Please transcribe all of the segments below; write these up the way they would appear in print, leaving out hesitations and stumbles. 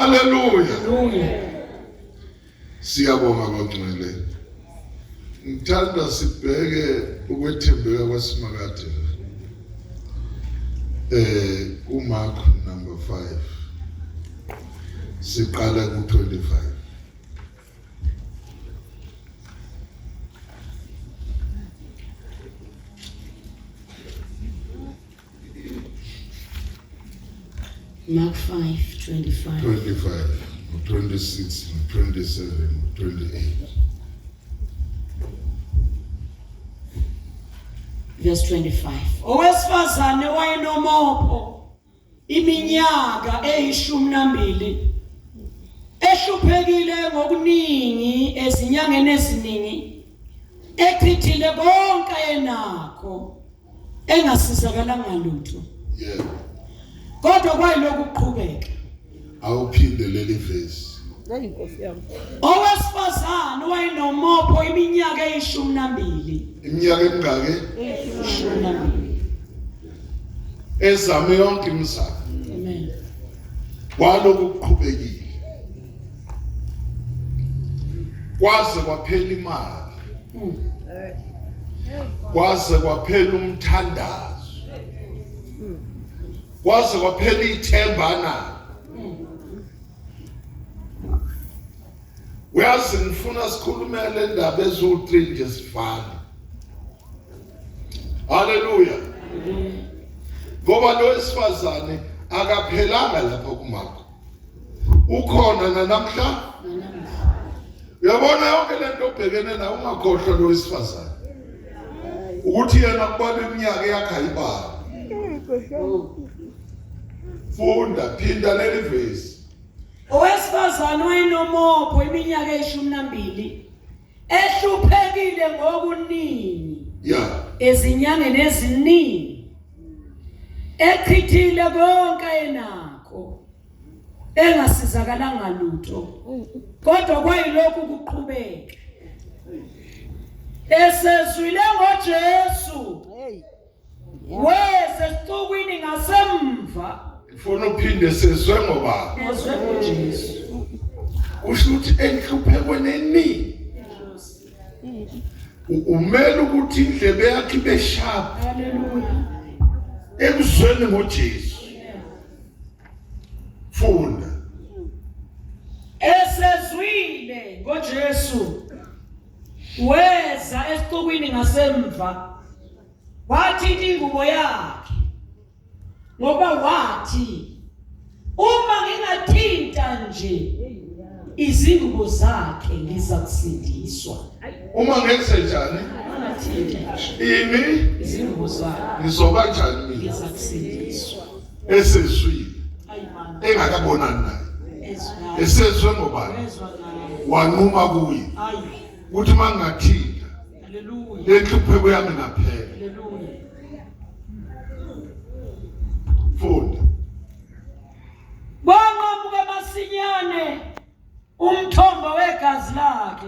Haleluya. Haleluya. Siyabonga bangcwele. Ngithanda sibheke ukwethembeka kwaSimakade. KuMark number 5. Siqala ku-25. Mark 5 25. 25, 26, 27, 28. Verse 25. Owesifazane wayenomopho iminyaka eyishumi nambili ehluphekile ngokuningi ezinyangeni eziningi echithile konke ayenakho engasizakalanga lutho. Yebo. Kodwa kwayilokhu kuqhubeka. Awuphinde leli verse. Hayi Nkosi yami. Owesifazane wayenomopho iminyaka eyishumi nambili. Iminyaka emingaki? 12. Ezame yonke imizamo. Amen. Kwaloku kuqhubekile. Kwaze kwaphela imali. Kwaze kwaphela umthandazo. Kwaze kwaphela ithemba na. Uyazi ngifuna sikhulumele indaba eziwu-3 nje sivale. Haleluya. Ngoba lo wesifazane akaphelanga lapha kuMarko. Ukhona nanamhla. Uyabona yonke lento obhekene nayo ungakhohlwa lo wesifazane. Ukuthi yena kubalwa iminyaka yakhe ayibali. Funda phinda leli vesi. Owesifazane wayenomopho iminyaka eyishumi nambili ehluphekile ngokuningi Yeah. ezinyangeni eziningi echithile konke ayenakho engasizakalanga lutho kodwa kwayilokhu kuqhubeka esezwile ngoJesu Hey. weze esixukwini ngasemva. Ngifuna uphinde sezwe ngoba Ezwe ngoJesu. Kusho ukuthi enhluphekweni eningi umele ukuthi indlebe yakhe ibe sharp. Haleluya. Ekuzweni ngoJesu. Funda. Esezwile ngoJesu weza esixukwini ngasemva. Wathinta ingubo yakhe ngoba wathi uma ngingathinta nje izingubo zakhe ngizakusindiswa. Uma ngenze njani? Ngingathinta nje Ini izingubo zakhe ngizoba njani mina? ngizakusindiswa. Esezwile Ayi man, engakabonani naye. ezwa. Esezwe ngobani? Ezwa ngaye. Wanquma kuye Ayi. ukuthi mangathinta Haleluya. lenhlupheko yami ngaphela. Haleluya. Funda. Kwanqamuka masinyane umthombo wegazi lakhe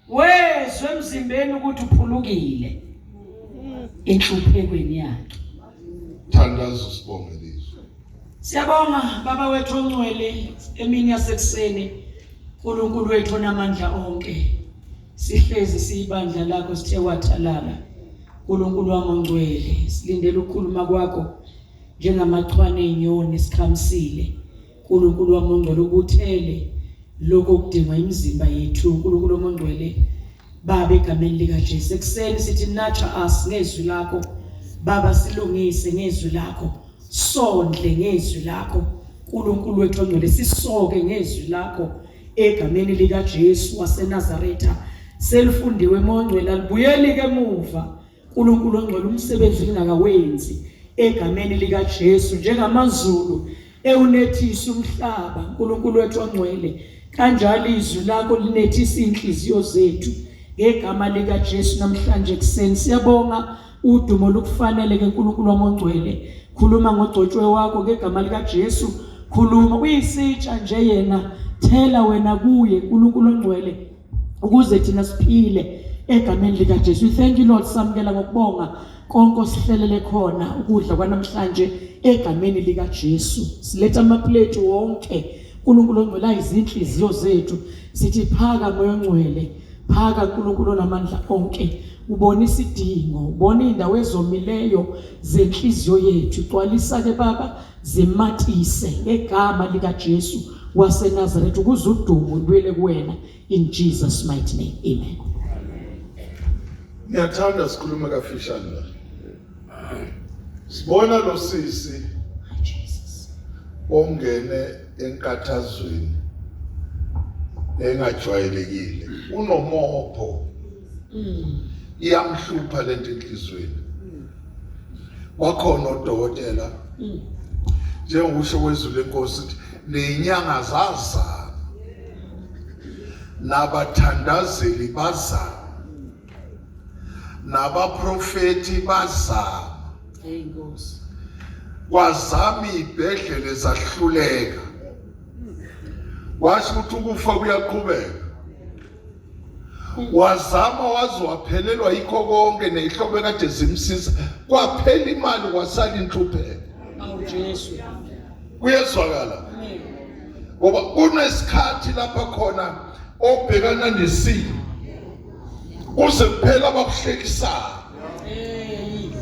wezwe emzimbeni ukuthi uphulukile enhluphekweni yakhe. Thandaza sibonge lizwi. Siyabonga baba wethu ongcwele emini yasekuseni uNkulunkulu wethu onamandla onke. Sihlezi siyibandla lakho sithe wathalala. uNkulunkulu wami ongcwele, silindele ukukhuluma kwakho njengamachwane enyoni sikhamisile. uNkulunkulu wami ongcwele ubuthele lokho okudingwa imizimba yethu. uNkulunkulu wami ongcwele Baba egameni likaJesu ekuseni sithi nurture us ngezwi lakho Baba, silungise ngezwi lakho, sondle ngezwi lakho uNkulunkulu wethu ongcwele, sisoke ngezwi lakho egameni likaJesu waseNazaretha. Selifundiwe mongcwele, alibuyeli ke emuva. uNkulunkulu ongcwele, umsebenzi lingakawenzi egameni likaJesu, njengamazulu ewunethisa umhlaba uNkulunkulu wethu ongcwele, kanjalo izwi lakho linethisa inhliziyo zethu ngegama likaJesu namhlanje ekuseni. Siyabonga, udumo lukufanele ke uNkulunkulu wami ongcwele. Khuluma ngogcotshwe wakho ngegama likaJesu, khuluma uyisitsha nje yena, thela wena kuye uNkulunkulu ongcwele ukuze thina siphile egameni likaJesu. We thank you Lord, samukela ngokubonga konke osihlelele khona ukudla kwanamhlanje egameni likaJesu. Siletha amaplate wonke. uNkulunkulu ongcwele ayizinhliziyo zethu. Sithi phaka Moya ongcwele, phaka uNkulunkulu onamandla onke, ubona isidingo, ubona indawo ezomileyo zenhliziyo yethu. Gcwalisa ke Baba, zimatise ngegama lika Jesu waseNazaretha ukuze udumo lubuyele kuwena, in Jesus mighty name, amen. Ngiyathanda sikhulume kafishane la. Sibona lo sisi ongene enkathazweni engajwayelekile, unomopho, iyamhlupha lento enhlizweni. Kwakhona odokotela, njengokusho kwezwi lenkosi, ukuthi nezinyanga zazama nabathandazeli bazama nabaprofeti bazama. Hey Nkosi. Kwazama ibhedlele zahluleka. Washo ukuthi ukufa kuyaqhubeka. Wazama waze waphelelwa yikho konke nehlobo ekade zimsiza, kwaphela imali kwasala inhlupheko. Awu Jesu. Kuyezwakala. Ngoba kunesikhathi lapha khona obhekana nesimo kuze kuphela abakuhlekisayo,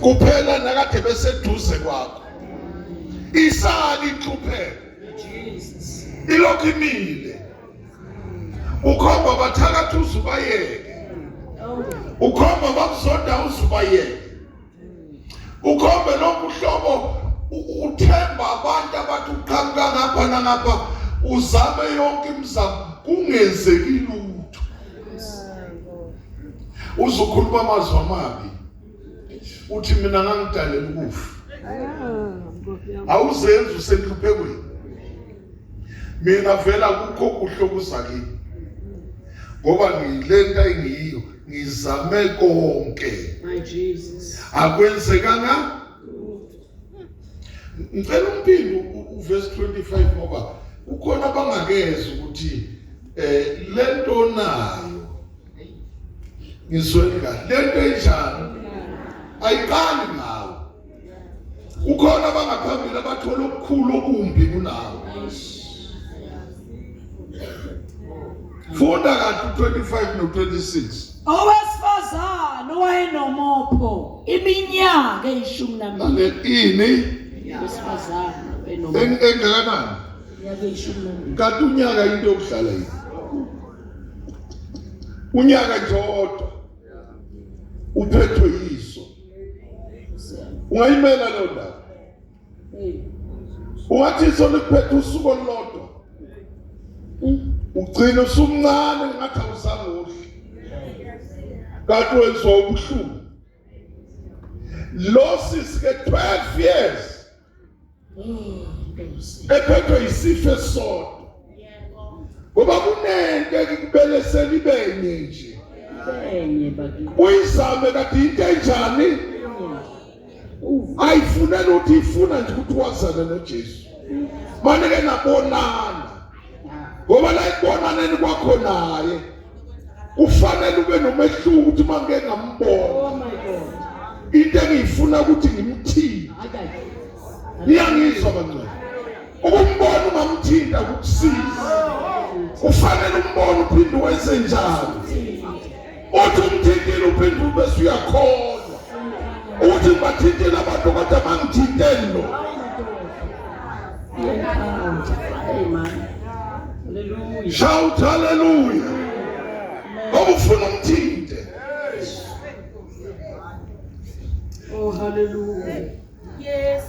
kuphela nakade beseduze kwakho, isala inhlupheko ilokhu imile. Ukhomba abathakathi uzubayeke, ukhomba bakuzonda uzubayeke, ukhombe lokhu uhlobo uthemba abantu abathi uqhamuka ngapha nangapha, uzame yonke imizamo kungenzeki lutho, uzokhuluma amazwi amabi uthi mina ngangidalela ukufa. Awuzenzi usenhluphekweni, mina vela kukho kuhle okuza kimi ngoba ngilento engiyiyo, ngizame konke. My Jesus. Akwenzekanga. Ngicela umphinde uverse 25 ngoba kukhona abangakezi ukuthi lento nayo ngizweni kahle, lento enjani ayiqali ngawe. Ukhona abangaphambili abathola okukhulu okumbi kunawe. Funda kahle u25 no26. Owesifazane owayenomopho iminyaka eyi-12. Ini? Owesifazane owayenomopho. Engakanani? Iminyaka eyi-12. Kanti unyaka into yokudlala yini? Unyaka nje owodwa uphethwe yiso. Ungayimela leyo ndaba? Ungathi iso likuphethe usuku olulodwa, ugcina usumncane ngathi awuzange udle, kanti wenziwa ubuhlungu. Lo sisi ke 12 years ephethwe yisifo esisodwa, ngoba kunento ekubelesela ibenye nje, uyizame kade into enjani ayifunela ukuthi ifuna nje ukuthi wazane noJesu, manike nabonana, ngoba la ekubonaneni kwakho naye kufanele ube nomehluko ukuthi uma ngike ngambona into engiyifuna ukuthi ngimthinte. Niyangizwa bangcwele? Ukumbona ungamthinta kukusiza, kufanele umbone uphinde wenze njalo. Uthi umthintile uphinde ube usuyakholwa ukuthi ngibathintile abantu kodwa mangithinteni lo. Shout hallelujah. Ngoba ufuna umthinte. Oh hallelujah. Yes.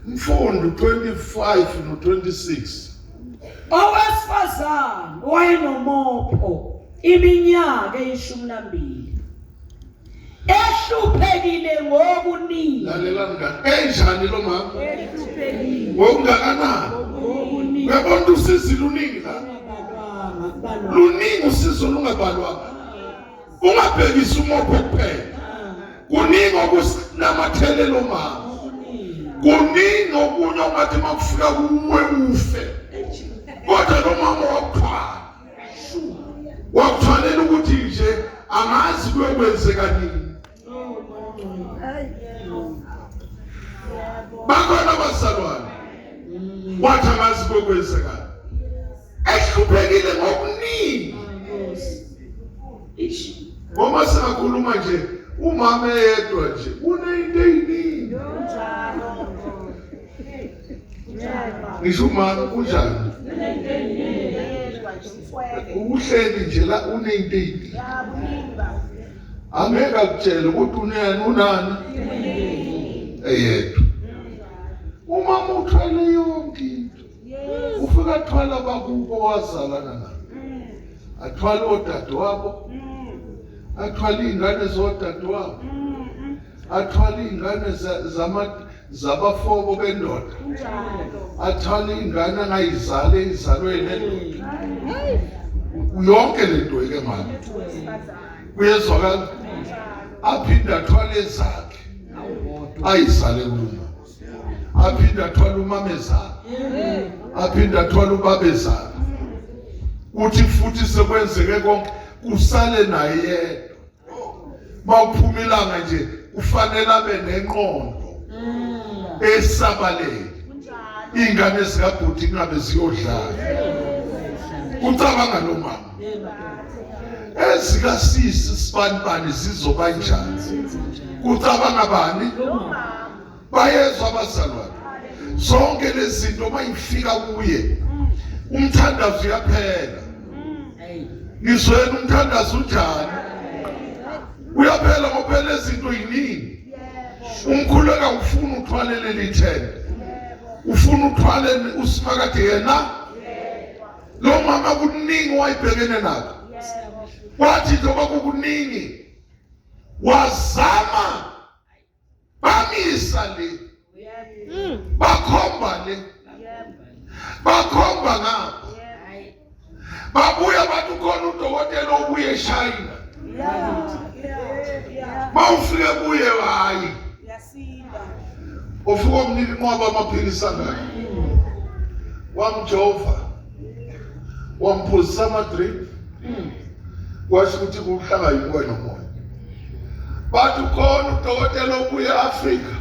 Mfundo 25 no 26. Owesifazane wayenomopho iminyaka eyi-12 ehluphekile ngokuningi. Lalelani kahle. Enjani lo mama? Ehluphekile Ngokungakanani? ngokuningi. Uyabona usizi luningi la. Ungabalwanga, kubalwa. Luningi usizo lungabalwanga. Ungabhekisi umopho kuphela. Kuningi okusinamathele lo mama. Kuningi okunye ongathi makufika kuwe ufe. Kodwa lo mama wakuthwala. Wakuthwalela ukuthi nje angazi kuyokwenzeka nini. Bakhona abazalwane. Wathi angazi kuyokwenzekani. Uhluphekile ngokuningi. Ngoba singakhuluma nje umama eyedwa nje unento eyiningi. Ngisho umama kunjani? Uhleli nje la unento eyiningi. Angeke akutshele ukuthi unani unani eyedwa. Umama uthwele yonke into. Ufika athwala abakubo wazalana nabo. Athwale odadewabo. Athwale iy'ngane zodadewabo. Athwale iy'ngane zama zabafobo bendoda. Athwale iy'ngane angayizali eyizalwe nendoda. Yonke le nto ke manje. Kuyezwakala. Aphinde athwale ezakhe. Ayizale kuma. Aphinde athwale umamezala. Aphinde athwale ubabezala. Uthi futhi sekwenzeke konke kusale naye yedwa. Mawuphuma ilanga nje kufanele abe nenqondo esabalele. Ingane zikabhuti kungabe ziyodlala. Ucabanga lo mama. Ezikasisi sibanibani zizoba njani? Kucabanga bani? Bayezwa abazalwane. Zonke lezi zinto mayifika kuye umthandazo uyaphela. Ngizwena umthandazo unjani? Uyaphela ngoba lezi zinto yiningi. Umkhuleka ufuna uthwale leli thende. Ufuna uthwale usimakade yena. Lo mama kuningi wayibhekene nakho. Wathi njengoba kukuningi wazama bamisa le bakhomba le bakhomba ngapha babuya bathi ukhona udokotela obuye eShayina mawufike kuye hayi ufike umnika inqwaba amaphilisi angaka wamjova wamphuzisa ama-drip kwasho ukuthi kuhlanga yikuwe nomoya bathi ukhona udokotela obuye e-Afrika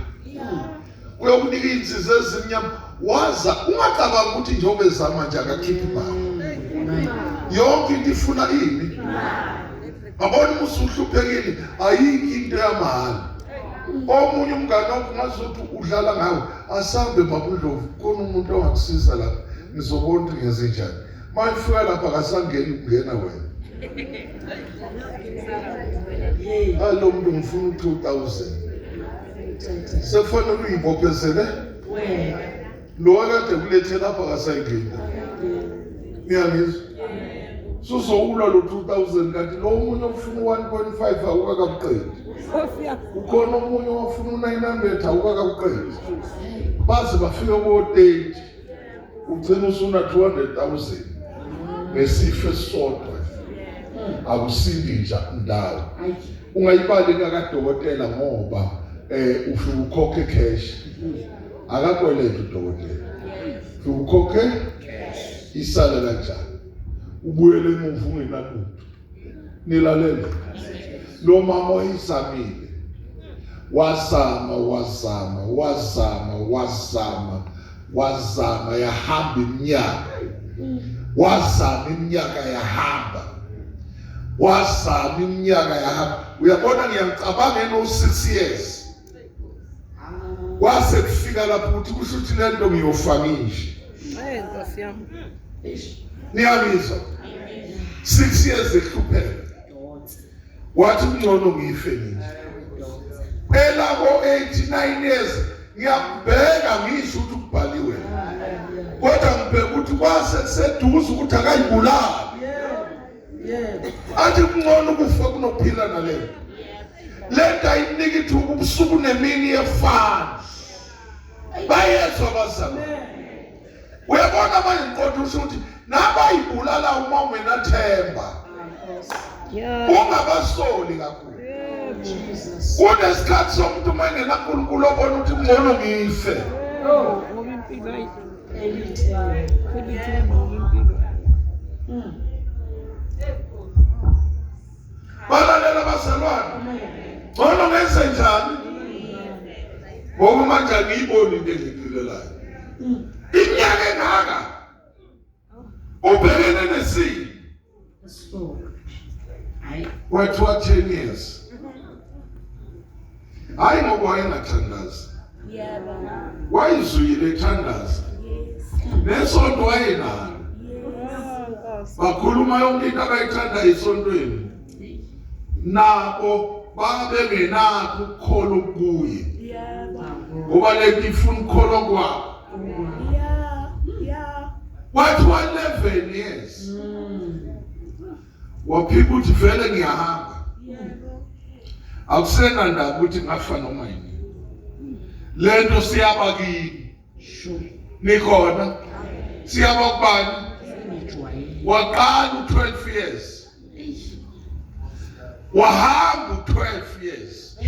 uyokunika iy'nsiza ezimnyama waza ungacabanga ukuthi njengoba ezama nje akakhiphi imali yonke into ifuna ini ngabona uma usuhluphekile ayikho into yamahhala omunye umngane wakho ngazuthi udlala ngawe asambe babundlovu khona umuntu ongakusiza lapha ngizobona ukuthi ngenze njani uma ifika lapha akasangeni kungena wena alo muntu ngifuna u-2000 sekufanele uyibophezele lo akade kulethe lapha akasayingeni niyangizwa suzowulwa lo 2000 kanti lo omunye ofuna u-1.5 awukakakuqedi ukhona omunye owafuna u-900 awukakakuqedi baze bafike ko-30 ugcina usuna 200,000 ngesifo esisodwa akusindi nje ndawo ungayibali kakadokotela ngoba eh ufike ukhokhe cash akakweleti udokotela ufike ukhokhe isale kanjani ubuyele emuva ungenalutho nilalele lo mama wayizamile wazama wazama wazama wazama wazama yahamba iminyaka wazama iminyaka yahamba wazama iminyaka yahamba uyabona ngiyacabanga eno 6 years kwase kufika lapho ukuthi kusho ukuthi le nto ngiyofa ngisho Hey Nkosi yami. Niyangizwa? 6 years ehlupheka. Wathi kungcono ngife nje. Elako 89 years ngiyambheka ngisho ukuthi kubhaliwe. Kodwa ngibheka ukuthi kwase kuseduze ukuthi akayibulali. Athi kungcono ukufa kunokuphila nale. Lento ayimnika ithuba ubusuku nemini yefana. Bayezwa abazalwane. Uyabona manje ngiqonda usho ukuthi nabayibulala uma ungenathemba. Ungabasoli kakhulu. Kunesikhathi somuntu uma engenaNkulunkulu obona ukuthi kungcono ngife. Oh, ngoba impilo elithemba ngoba impilo. Balalela abazalwane. Ngcono ngenze njani? Ngoba manje angiyiboni into engiyiphilelayo. Iminyaka engaka ubhekene Kwathiwa 10 years. Hayi ngoba wayengathandazi. Yebo. Wayizwile ethandaza. Yes. Nesonto wayenalo. Yes. Bakhuluma yonke into abayithanda esontweni. Nabo babengenakho ukukholwa kuye. Yebo. Ngoba lento ifuna ukukholwa kwabo. Yeah. Yeah. Kwathiwa 11 years. Waphika ukuthi vele ngiyahamba. Yebo. Akusena ndaba ukuthi ngafa noma yini. Lento siyaba kini. Sure. Nikhona? Siyaba kubani? Ngijwayele. Waqala u12 years. Wahamba u12 years.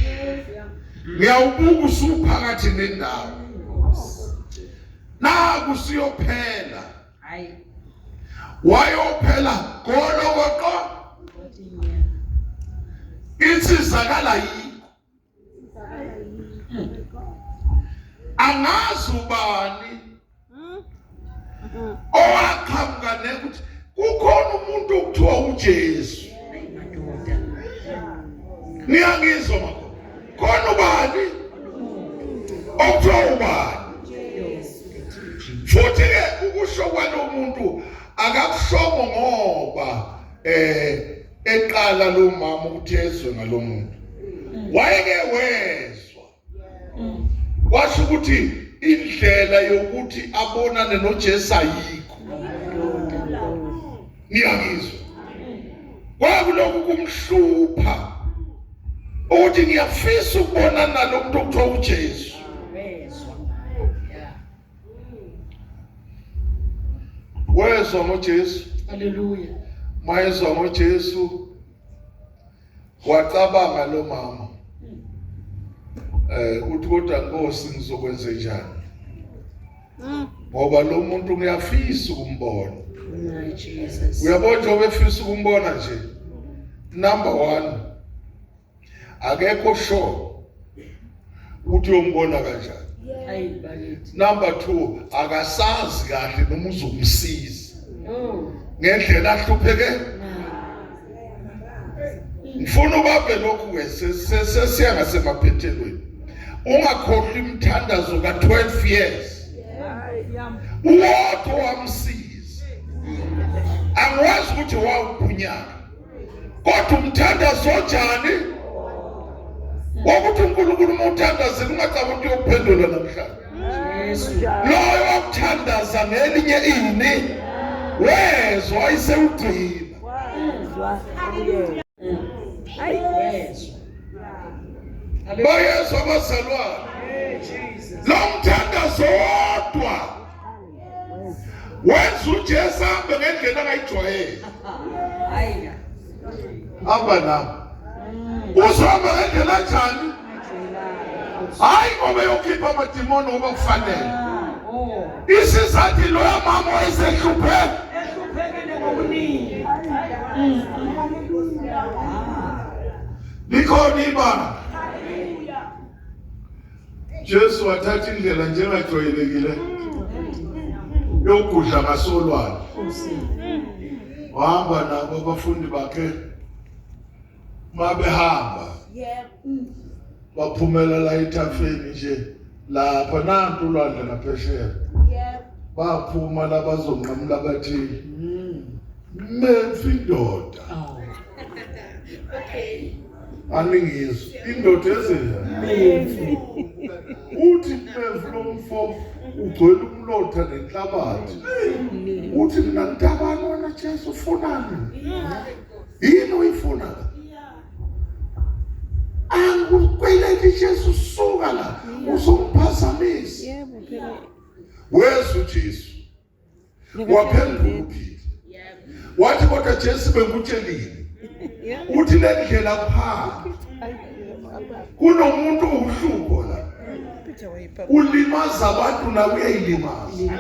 Ngiyawubuka usuphakathi nendawo. Naku siyophela. Hayi. Wayophela golokoqo Wathi nya. insizakala yikho. Angazi ubani owaqhamuka nekuthi kukhona umuntu okuthiwa uJesu. Hayi madoda. Niyangizwa makho. Khona ubani okuthiwa ubani? Futhi ke ukusho kwalo muntu akakushongo ngoba eqala lo mama ukuthi ezwe ngalomuntu. Wayeke wezwa. Washo ukuthi indlela yokuthi abonane noJesu ayikho. Niyangizwa. Kwakulokhu kumhlupha ukuthi ngiyafisa ukubonana nalo muntu okuthiwa uJesu. Wezwa. Yeah. Wezwa ngoJesu. Hallelujah. Mayezwa ngoJesu wacabanga lo mama uthi kodwa Nkosi ngizokwenza njani ngoba lo muntu ngiyafisa ukumbona. My Jesus. Uyabona njengoba efisa ukumbona nje, number 1 akekho sure ukuthi uyombona kanjani. Hayi bakithi. Number 2 akasazi kahle noma uzomsiza Oh. ngendlela ahlupheke. Ngifuna ubambe lokhu ke sesiya ngasemaphethelweni. Ungakhohlwa imithandazo ka12 years. Uwodwa wamsiza. Angwazi ukuthi wawuphunyaka. Kodwa umthandazo onjani? Wokuthi uNkulunkulu uma uthandazile ungacabanga ukuthi uyokuphendula namhlanje. Jesu. Loyo wakuthandaza ngelinye ini wezwa ayisewugcina. Wezwa. Bayezwa abazalwane. Lo mthandazo wodwa wenza uJesu ahambe ngendlela angayijwayele. Hayi. Hamba nami. Uzohamba ngendlela njani? Hayi ngoba yokhipha amadimoni ngoba kufanele. Oh. Isizathu loya mama wayesehluphe Ehluphekile ngokuningi. likhona ibanga. Jesu wathatha indlela njengajwayelekile yokudla ngasolwandle. Nkosi. Wahamba nabo abafundi bakhe mabehamba Yebo. baphumela la ethafeni nje lapha nantu ulwandle ngaphesheya. Yebo. Baphuma labazonqamula bathi memfi indoda. Oh. Aningizwa indoda ezinjani? Uthi memfi lo mfo ugcwele umlotha nenhlabathi. Uthi mina ngitabani wena Jesu ufunani? Yini uyifuna la? Angikukweleti Jesu suka la uzongiphazamisa. Yebo phela. Wezwa uJesu waphenduka uPeter. Wathi kodwa Jesu bengikutshelile uthi le ndlela kuhamba kunomuntu uhlupho la ulimaza abantu na uyayilimaza.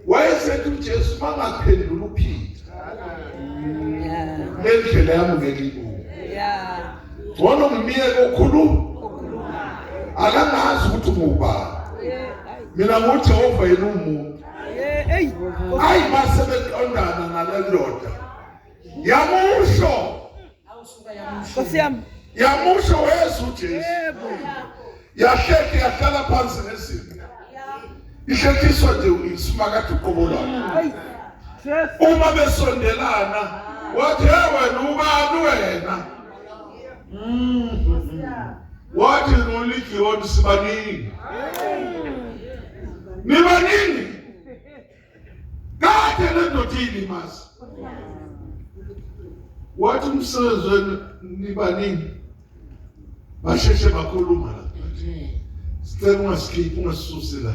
Wayesethi uJesu mangaphendula uPeter le ndlela yami ngeke ilunge. Yeah. Ngcono ngimiyeke okhuluma akangazi ukuthi ngubani. Mina nguJehova yena umuntu. Hey. Ayi mase beqondana nale ndoda yamusho. Nkosi yami. Yamusho wezwa uJesu. Yebo. Yahlehla yahlala phansi ngezinto. Ihlehliswa nje isimakade uqobo lwakhe. Hey. Jesu. Uma besondelana wathi hey wena ubani wena? Wathi nguLigiyoni sibaningi. Nibaningi. Kade le ndoda iyilimaza. Wathi umsebenzi wenu nibaningi. Basheshe bakhuluma la. Sicela ungasikhiphi ungasisusi la.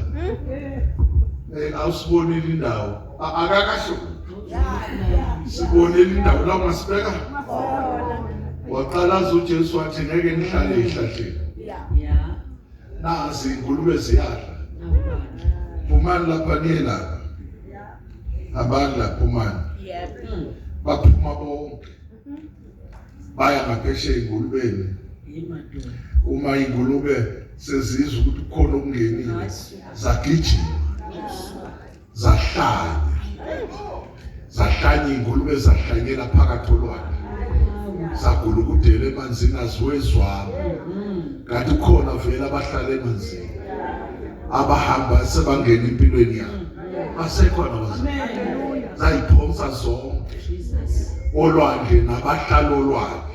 Eh awusibonile indawo. Akakasho. Sibonile indawo la ungasibeka. Waqalaza uJesu wathi ngeke nihlale ehlahleni. Yeah. Nazi ingulube ziyadla. Phumani lapha niye lapha. Hambani la phumani. Yebo. Baphuma bonke. Baya ngaphesheya ingulubeni. Yimadoda. Uma ingulube sezizwa ukuthi kukhona okungenile zagijima zahlanya zahlanya ingulube zahlanyela phakathi olwandle zagulukudela emanzini aziwezwanga kanti kukhona vele abahlala emanzini abahamba sebangena empilweni yabo basekhona bazalwane zayiphonsa zonke olwandle nabahlala olwandle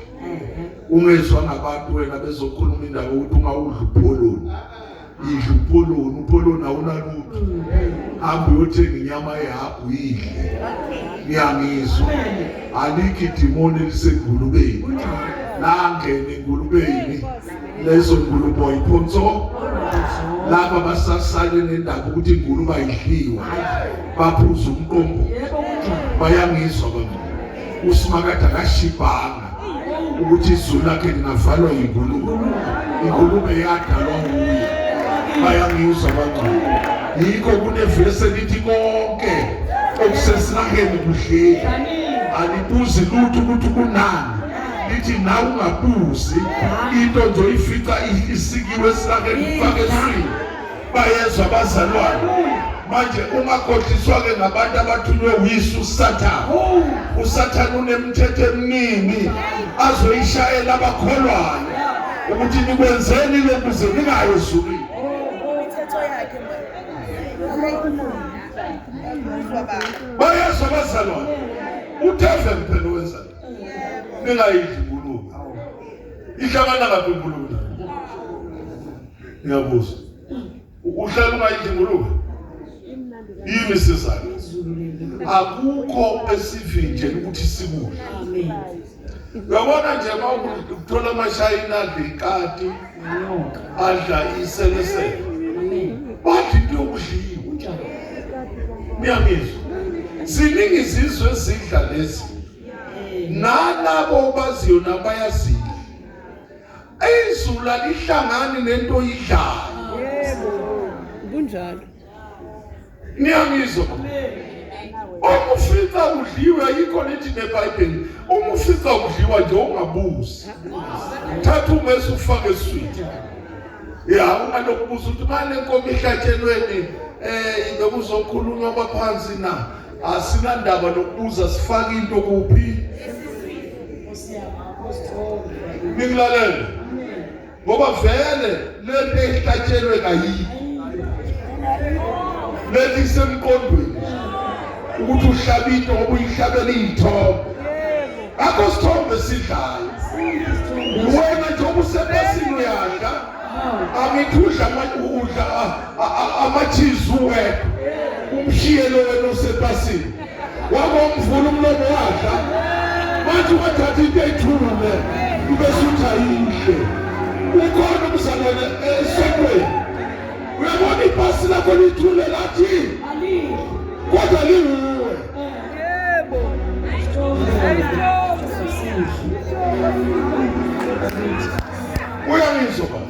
ungezwa ngabantu wena bezokhuluma indaba ukuthi ungawudla upholoni idla upholoni upholoni awunalutho hamba uyothenga inyama yehagu uyidle ngiyangizwa alikho idimoni elisengulubeni langena engulubeni lezo ngulube wayiphonso laba basasale nendaba ukuthi ingulube ayidliwa baphuza umqombo bayangizwa baba usimakade akashibhanga ukuthi izulu lakhe lingavalwa yingulube ingulube yadalwa nguye bayangizwa abangcwele yikho kunevesi elithi konke okusesilaheni kudleki alibuzi lutho ukuthi kunani lithi nawe ungabuzi into nje oyifica isikiwe esilaheni ufake eswini bayezwa abazalwane manje ungakhohliswa-ke ngabantu abathunywe wisu usathane usathane unemithetho eminingi azoyishayela abakholwayo ukuthi nikwenzeni lokhu kuze ningayi ezulwini Imithetho yakhe manje. Uzwa baba. bayezwa abazalwane udeveli phela wenza ningayidli ingulube ihlangana ngaphi ingulube ngiyabuza uhlala ungayidli ingulube yini sizathu akukho esivinjela ukuthi sikudle Amen. uyabona nje uma uthola amashayina adla ikati Inyoka. adla iselesele Amen. badla into yokudliwa Kunjalo. niyangizwa ziningi izizwe ezidla lezi nalabo baziyo nabayazidla izulu alihlangani nento oyidlayo Yebo. Kunjalo. niyangizwa uma ufica udliwe ayikho lithi nebhayibheli uma ufica udliwa nje ungabuzi thatha umese ufake eswini ya ungalokubuza ukuthi mane nkomo ihlatshelweni eh bekuzokhulunywa abaphansi na asinandaba nokubuza sifake into kuphi Nkosi yami, Nkosi ningilalele ngoba vele lento ehlatshelwe kayikho lento isemqondweni ukuthi uhlaba into ngoba uyihlabela iy'thombe akho sithombe sidlayo wena njengoba usepasini uyadla angithi udla udla amachizi uwedwa umshiye lo wena osepasini wakomvula umlomo wadla manje wathatha into eyithume ube suthi ayidle ukhona umzalwane esontweni uyabona ibhasi lakho lithule lathi kodwa liwuwe Yebo. uyangizwa baba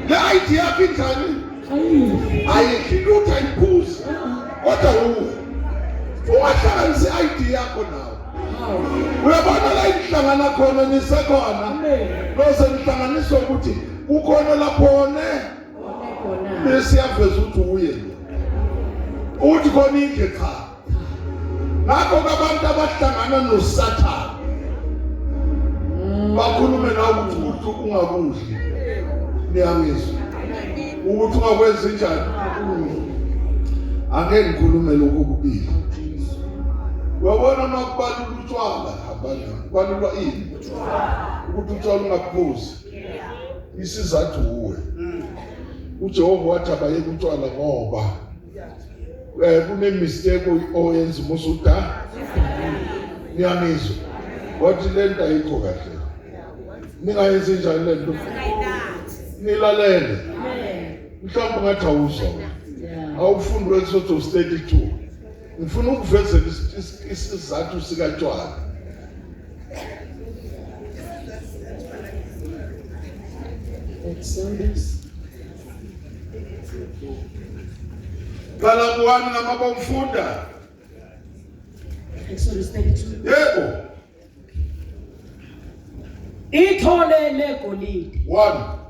le ID yakho injani ayidli lutho ayiphuzi kodwa uwe ungahlanganisi i-ID yakho nawe uyabona la inihlangana khona nisekhona lose nihlanganiswa ukuthi kukhona laphone bese yaveza ukuthi uye lo uthi khona indle cha ngakho-ke abantu abahlangana nosathane Bakhulume nawe ukuthi ukuthi ungakudli. Niyangizwa? Ukuthi ungakwenzi njani? Angeke ngikhulume lokhu kubili. Uyabona uma kubalula utshwala, hambani, kubalulwa ini? Ukuthi utshwala ungaphuzi. Isizathu uwe. UJehova wathi abayeke utshwala ngoba eh kune mistake oyenza uma usuda. Niyangizwa? Wathi lento ayikho kahle. Ningayenzi njani lento? Nilalele. Mhlawumbe ngathi awuzwa. Awufundi u-Exodus 32. Ngifuna ukuvezela isizathu sikatshwala. Exodus. Qala kuwani nama bomfunda. Exodus 32. Yebo. Ithole legolide. 1.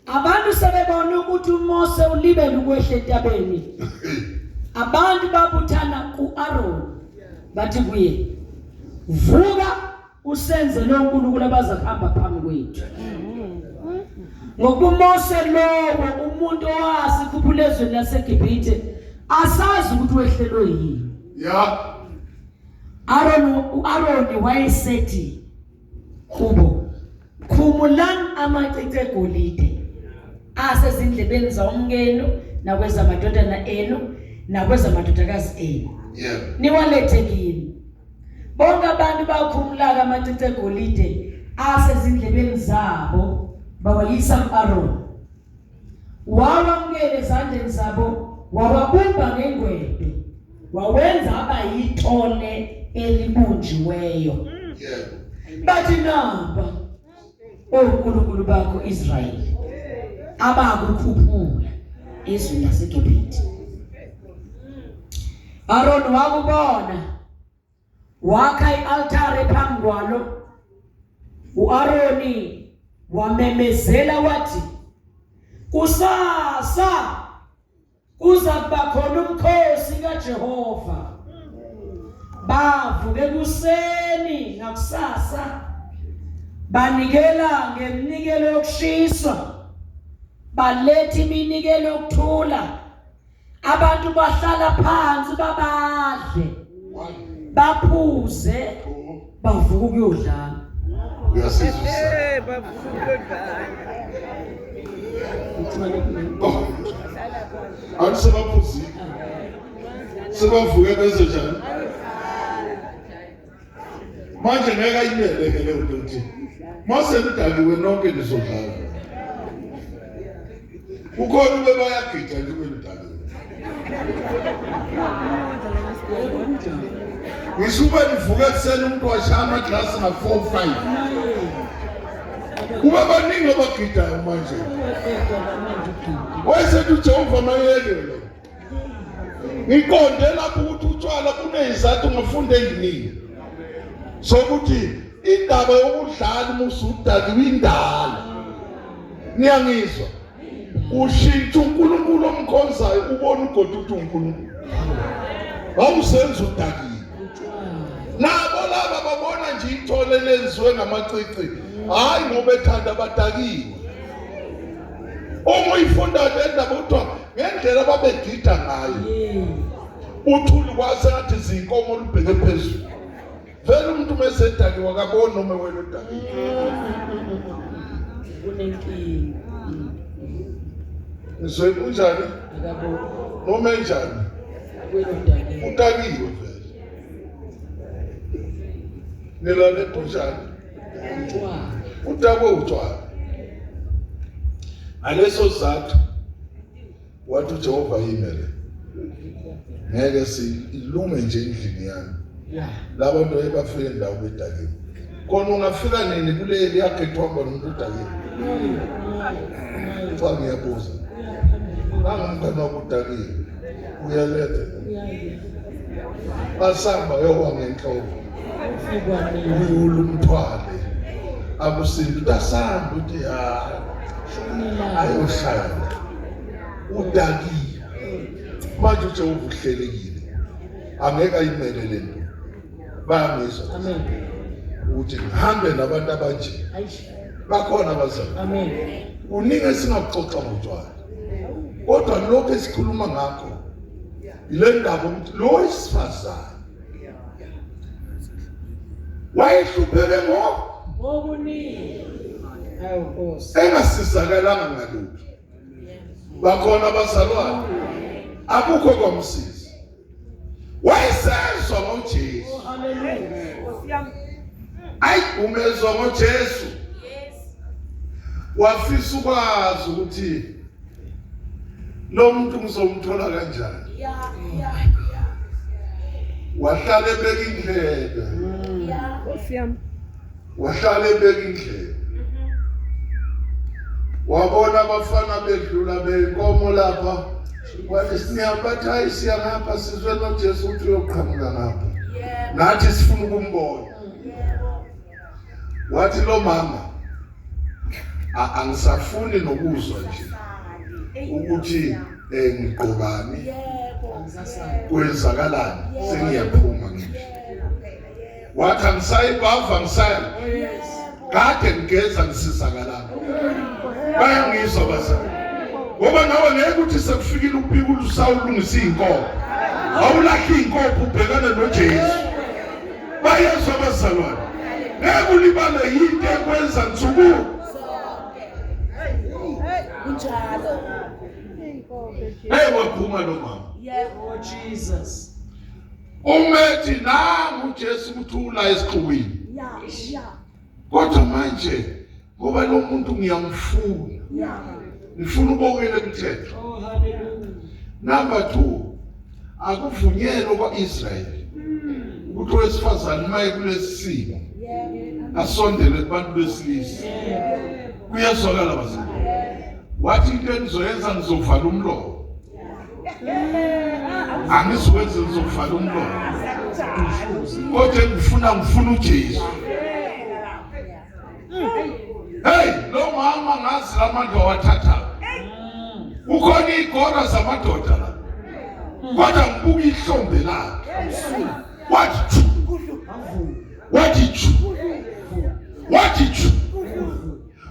Abantu sebebona ukuthi uMose ulibele ukwehla entabeni. Abantu babuthana kuAron bathi kuye, "Vuka usenze lo nkulunkulu abaza kuhamba phambi kwethu." Ngokuba uMose lowo umuntu owasikhuphula ezweni laseGibhithe asazi ukuthi wehlelwe yini. Ya. Aaron uAron wayesethi kubo khumulani amacici egolide asezindlebeni zawomkenu nakwezamadodana enu nakwezamadodakazi enu Yebo. niwalethe kimi bonke abantu bakhumulaka amacici egolide asezindlebeni zabo bawayisa ku-Aroni wawamukela ezandleni zabo wawabumba ngengwebe wawenza aba yithole elibunjiweyo Yebo. bathi naba onkulunkulu bakho Israyeli abakukhuphula ezweni laseGibhithe Aaron wakubona wakha ialtare phambi kwalo uAroni wamemezela wathi kusasa kuza kuba khona umkhosi kaJehova bavuke kuseni ngakusasa banikela ngeminikelo yokushiswa baletha iminikelo yokuthula abantu bahlala phansi babadle baphuze bavuka ukuyodlala Uyasizwa. Eh, bavuka ukuyodlala. Oh. Abantu sebaphuzile. Sebavuke benze njani? Manje ngeke ayimele ke leyo nto ukuthi mase nidakiwe nonke nizodlala. Kukhona ube bayagida nje ube nidakiwe. Ngisho ube nivuka ekuseni umuntu washaya amaglasi nga-4 5. Kube baningi abagidayo manje. Wayesethi uJehova mayeke lo. Ngiqonde lapho ukuthi utshwala kunezizathu ngafunda eziningi. Sokuthi indaba yokudlala uma usudakiwe indala. Niyangizwa? Ushintsha uNkulunkulu omkhonzayo ubona ugoda ukuthi uNkulunkulu. Wawusenza udakiwe. Nabo laba babona nje ithole lenziwe ngamacici. Hayi ngoba ethanda abadakiwe. Uma uyifunda le ndaba kuthiwa ngendlela ababegida ngayo. Uthuli kwasengathi zinkomo olubheke phezulu. Vele umuntu uma esedakiwe akaboni noma wena udakiwe. Unenkinga. Ngizwe kunjani? Akaboni. Noma enjani? Wena udakiwe. Udakiwe vele. Nilale kunjani? Utshwala. Udakwe utshwala. Ngaleso sizathu wathi uJehova yimi le. Ngeke silunge nje endlini yami. Laba bantu ebafike ndawo bedakiwe. Khona ungafika nini kuleli yakhethwamba nomuntu odakiwe? Cha ngiyabuza. Nangumngane wakho udakiwe. Uyaletha. Basamba yowa ngenhloko. Uyula umthwale. Akusinto utasamba uthi ya ayohlala. Udakiwe. Manje uJehova uhlelekile. Angeke ayimele lento. Bayangizwa. Amen. Ukuthi ngihambe nabantu abanje. Bakhona abazali. Amen. Kuningi esingakuxoxa ngotshwala. Kodwa lokho esikhuluma ngakho ile ndaba ukuthi lo wesifazane wayehlupheke ngokuningi. Hawu Nkosi. Engasizakalanga ngalutho. Bakhona abazalwane. Akukho kwamsiza. Wayesezwa ngoJesu. Oh hallelujah. Ayi umezwa ngoJesu. Wafisa ukwazi ukuthi lo muntu ngizomthola kanjani. Wahlala ebeka indlebe. Nkosi yami. Wahlala ebeka indlebe. Wabona abafana bedlula benkomo lapha. Wathi siniyamba hayi siya ngapha sizwe noJesu ukuthi uyoqhamuka ngapha. Nathi sifuna ukumbona. Wathi lo mama angisafuni nokuzwa nje ukuthi ngigqokani kwenzakalani sengiyaphuma ngisho. Wathi angisayibhava ngisaya kade ngigeza ngisizakalana. Bayangizwa bazali. Ngoba nawe ngeke uthi sekufikile ukubika usawulungisa izinkomo. Awulahli inkomo ubhekane noJesu. Bayezwa abazalwane. Ngeke ulibale yinto ekwenza nsuku. Kunjalo. Hey waphuma lo mama. Oh Jesus. Umethi nangu uJesu uthula esixukwini. Kodwa manje ngoba lo muntu ngiyamfuna. Ngifuna ubokele umthetho. Oh hallelujah. Number 2 akuvunyelwe kwaIsrael ukuthi owesifazane maye kulesi simo asondele kubantu besilisa. Kuyezwakala bazali. Wathi into enizoyenza ngizovala umlomo. Angizokwenza ngizovala umlomo. Kodwa ngifuna uJesu. Hey, lo mama ngazi lamandla wathatha. Ukhona igora zamadoda la. Kodwa ngibuka ihlombe lakhe. Wathi chu. Wathi chu. Wathi chu.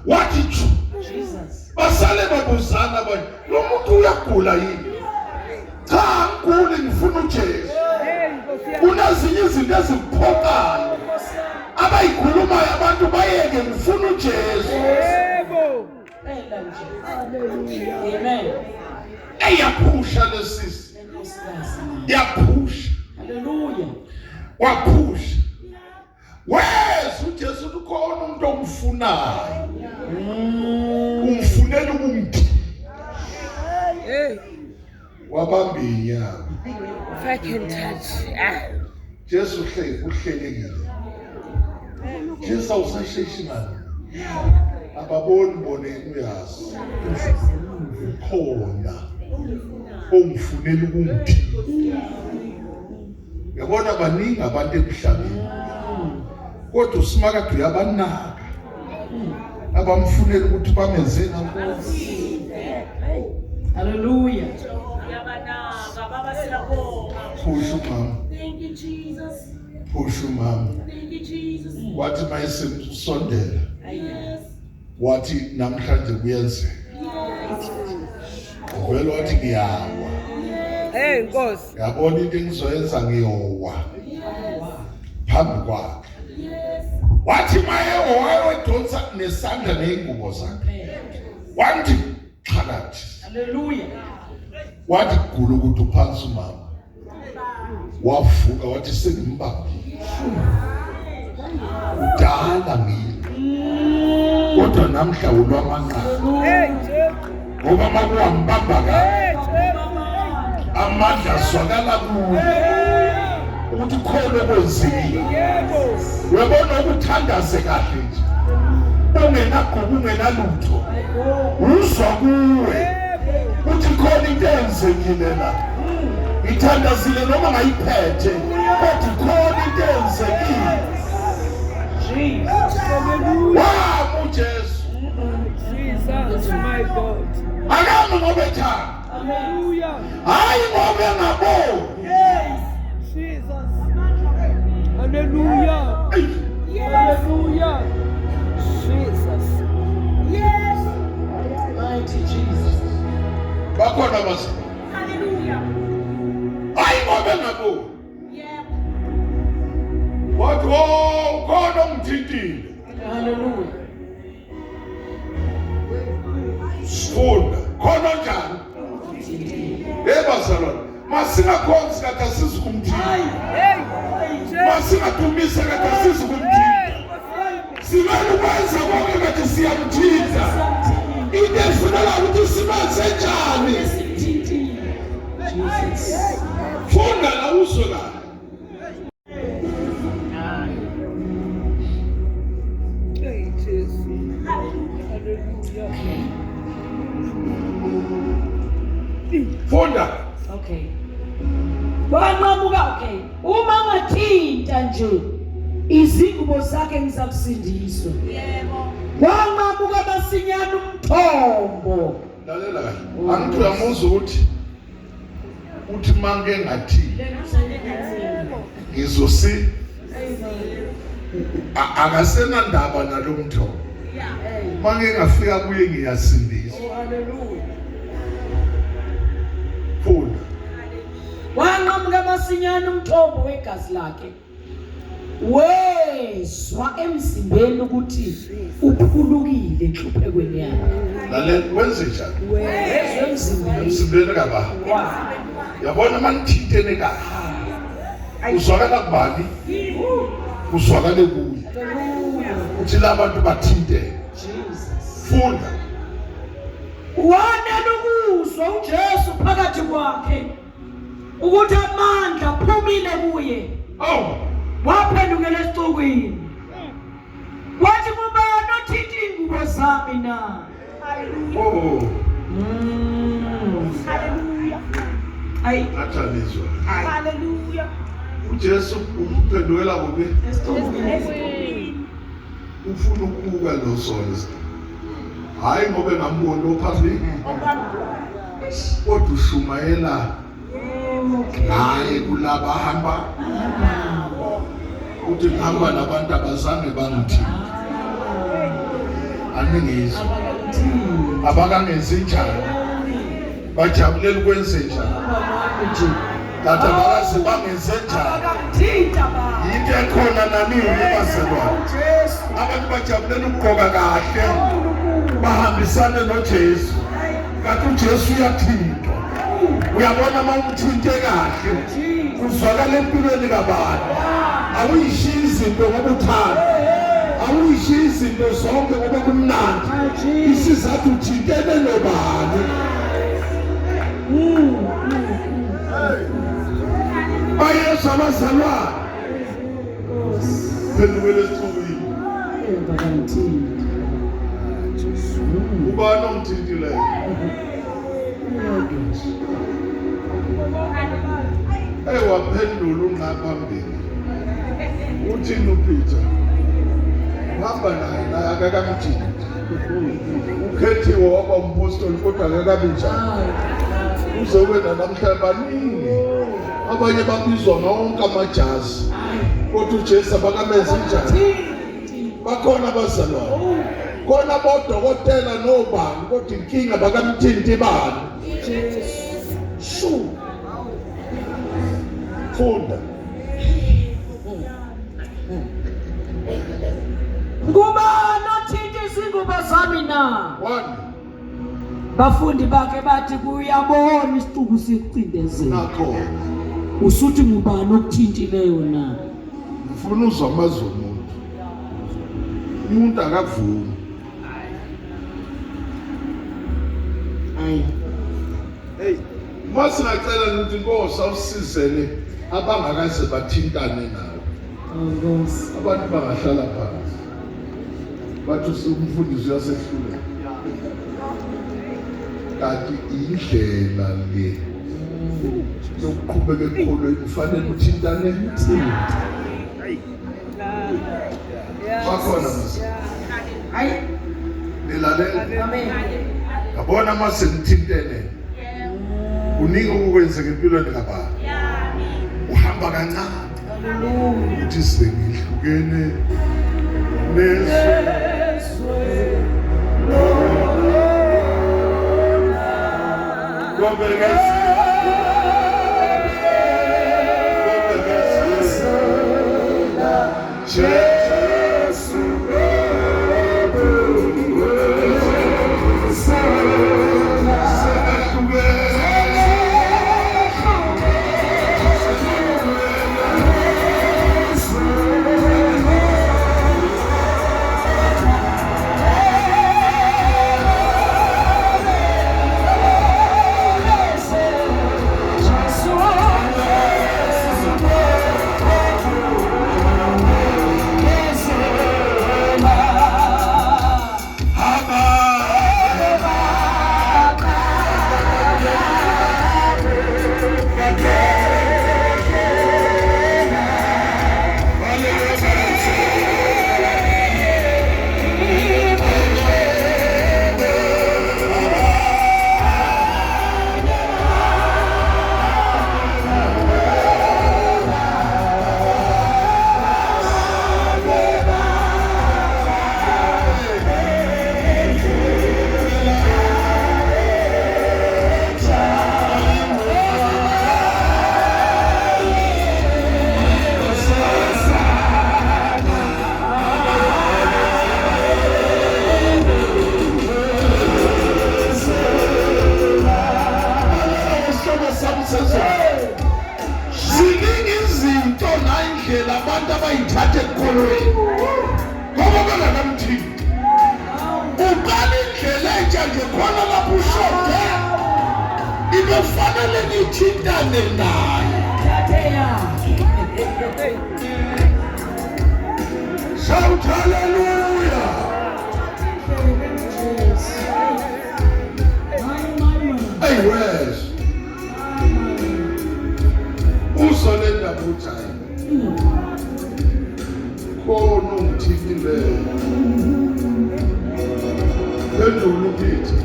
Wathi chu. Jesus. Basale babuzana abanye. Lo muntu uyagula yini? Cha, ngiguli ngifuna uJesu. Kunezinye izinto ezikuphoqayo. Abayikhulumayo abantu bayeke ngifuna uJesu. Yebo. Phela nje. Amen. Eyaphusha lesisi. Lenkosikazi. Yaphusha. Hallelujah. Waphusha. Weza uJesu ukhona umuntu omfunayo. Umfunela ukumthi. Hey, Wabamba inyawo. if I can touch. Ah. Jesu uhlelekile. Jesu awusasheshi ngani. Ababoni bone uyazi. Ukhona ongifunela ukumthi. Yabona baningi abantu emhlabeni. Kodwa uSimakade uyabanaka. Abamfunela ukuthi bamenze nkosi. Hallelujah. Uyabanaka baba siyabonga. Phusha umama. Thank you Jesus. Phusha umama. Thank you Jesus. Wathi mayesemsondela. Yes. Wathi namhlanje kuyenzeka. Yes. Vele wathi ngiyawa. Hey Nkosi. Yabona into engizoyenza ngiyowa. Phambi kwakhe. Yes. Wathi maye wayedonsa nesandla nezingubo zakhe. Wathi xhakathi. Hallelujah. Wathi gulu ukuthi uphansi umama. Wavuka wathi sengimbambile. Kudala ngile. Kodwa namhla ulwamanqaku. Hey Jesu. Ngoba makuwambamba kahle Hey Jesu. amandla azwakala kuye ukuthi khona okwenzekile. Yebo. Uyabona ukuthandaze kahle nje. Ungenagubu ungenalutho. Uzwa kuwe uthi khona into eyenzekile la. Ngithandazile noma ngayiphethe kodwa khona into eyenzekile. Jesus. Wami uJesu Jesus, my God. akami ngoba ethanda. Hallelujah. Hayi ngoba engaboni. Yes. Jesus. Hallelujah. Eyi, Hallelujah. Jesus. Yes. Mighty Jesus. Bakhona abazalwane. Hallelujah. Hayi ngoba engaboni. Yebo. Wathi oh khona ongithintile. Hallelujah. Funda. Khona njani? Hey bazalwane, masingakhonzi kade asizukumthinta. Hey. Jesus. Masingadumisa kade asizukumthinta. Hey, Nkosi yami. Simele ukwenza konke kade siyamthinta. Into efuneka ukuthi sibenze njani? Simthintile. Jesus. Funda la uzwe la. Hey, Jesus. Hallelujah. Funda. Okay. Wanqamuka okay. Uma ngathinta nje izingubo zakhe ngizakusindiswa. Yebo. Wanqamuka masinyane umthombo. Lalela kahle. Angithi uyamuzwa ukuthi uthi manke ngathi ngizosi akasenandaba nalomthombo. Manke ngafika kuye ngiyasindiswa. Oh, hallelujah. Funda. Wanqamuka masinyane umthombo wegazi lakhe. Wezwa emzimbeni ukuthi uphulukile enhluphekweni yakhe. Lalela wenze njani? Wezwa emzimbeni. Emzimbeni kababa. Yabona manithintene kahle. Uzwakala kubani? Uzwakale kuye. Uthi labantu bathintene. Jesus. Funda. Wanela ukuzwa uJesu phakathi kwakhe ukuthi amandla aphumile kuye. Awu. Waphendukela esixukwini. Wathi ngubani othinta iy'ngubo zami na? Oh. Hallelujah. Ayi, Athandizwa. Hallelujah. uJesu uphendukela kuphi? esixukwini. Ufuna ukubuka lo sono. Hayi ngoba engamboni ophambili. Kodwa ushumayela ngaye kulaba hamba uthi ngihamba nabantu abazange bangithinte. Aningizwa. Abakangenzi njani? Bajabulela ukwenze njani? Kanti abakaze bangenze njani? Abakamthinta ba. Yinto ekhona nanini bazalwane. Jesu. Abantu bajabulela ukugqoka kahle, bahambisane noJesu. Kanti uJesu uyathintwa. Uyabona uma umthinte kahle, uzwakala empilweni kabani. Awuyishiyi izinto ngoba uthanda. Awuyishiyi izinto zonke ngoba kumnandi. Isizathu uthintene nobani. Bayezwa abazalwane. Phendukela esixukwini. Abakamthinta. Ubani ongithintileyo? Hey waphendula unqa phambili. Uthini uPeter? Uhamba naye naye akakamthinti. Ukhethiwe waba umpostoli kodwa akakabi njani. Uze ube namhlanje baningi. Abanye babizwa ngawonke amajazi. Kodwa uJesu abakamenzi njani? Bakhona abazalwane. Khona bodokotela nobani kodwa inkinga bakamthinti bani. Shu. Funda. Ngubani othinta izingubo zami na? One. Bafundi bakhe bathi kuyabona isixuku sikucindezela. Nakho. Usuthi ngubani okuthintileyo na? Ngifuna uzwa amazwi omuntu. Umuntu akavumi. Ayi. Hey, masingacela ukuthi inkosi awusizele abangakaze bathintane nawe. Nkosi. Abantu bangahlala phansi. Bathi umfundisi uyasehluleka. Kanti indlela le yokuqhubeka ekukholweni kufanele uthintane bakhona mase. Ayi. Nilalela. Amen. Yabona mase nithintene. Kuningi okukwenzeka empilweni kababa. Uhamba kancane. Hallelujah. Uthi sengihlukene Nezwe Jesu. Ziningi izinto nayindlela abantu abayithatha ekukholweni ngoba bengakamthinti. Uqala indlela entsha nje khona lapho ushode, ibefanele nithintane naye. Shout hallelujah. Hey, where's uzwa le ndaba ukuthi hayi khona ongithintileyo. Phendula uPeter,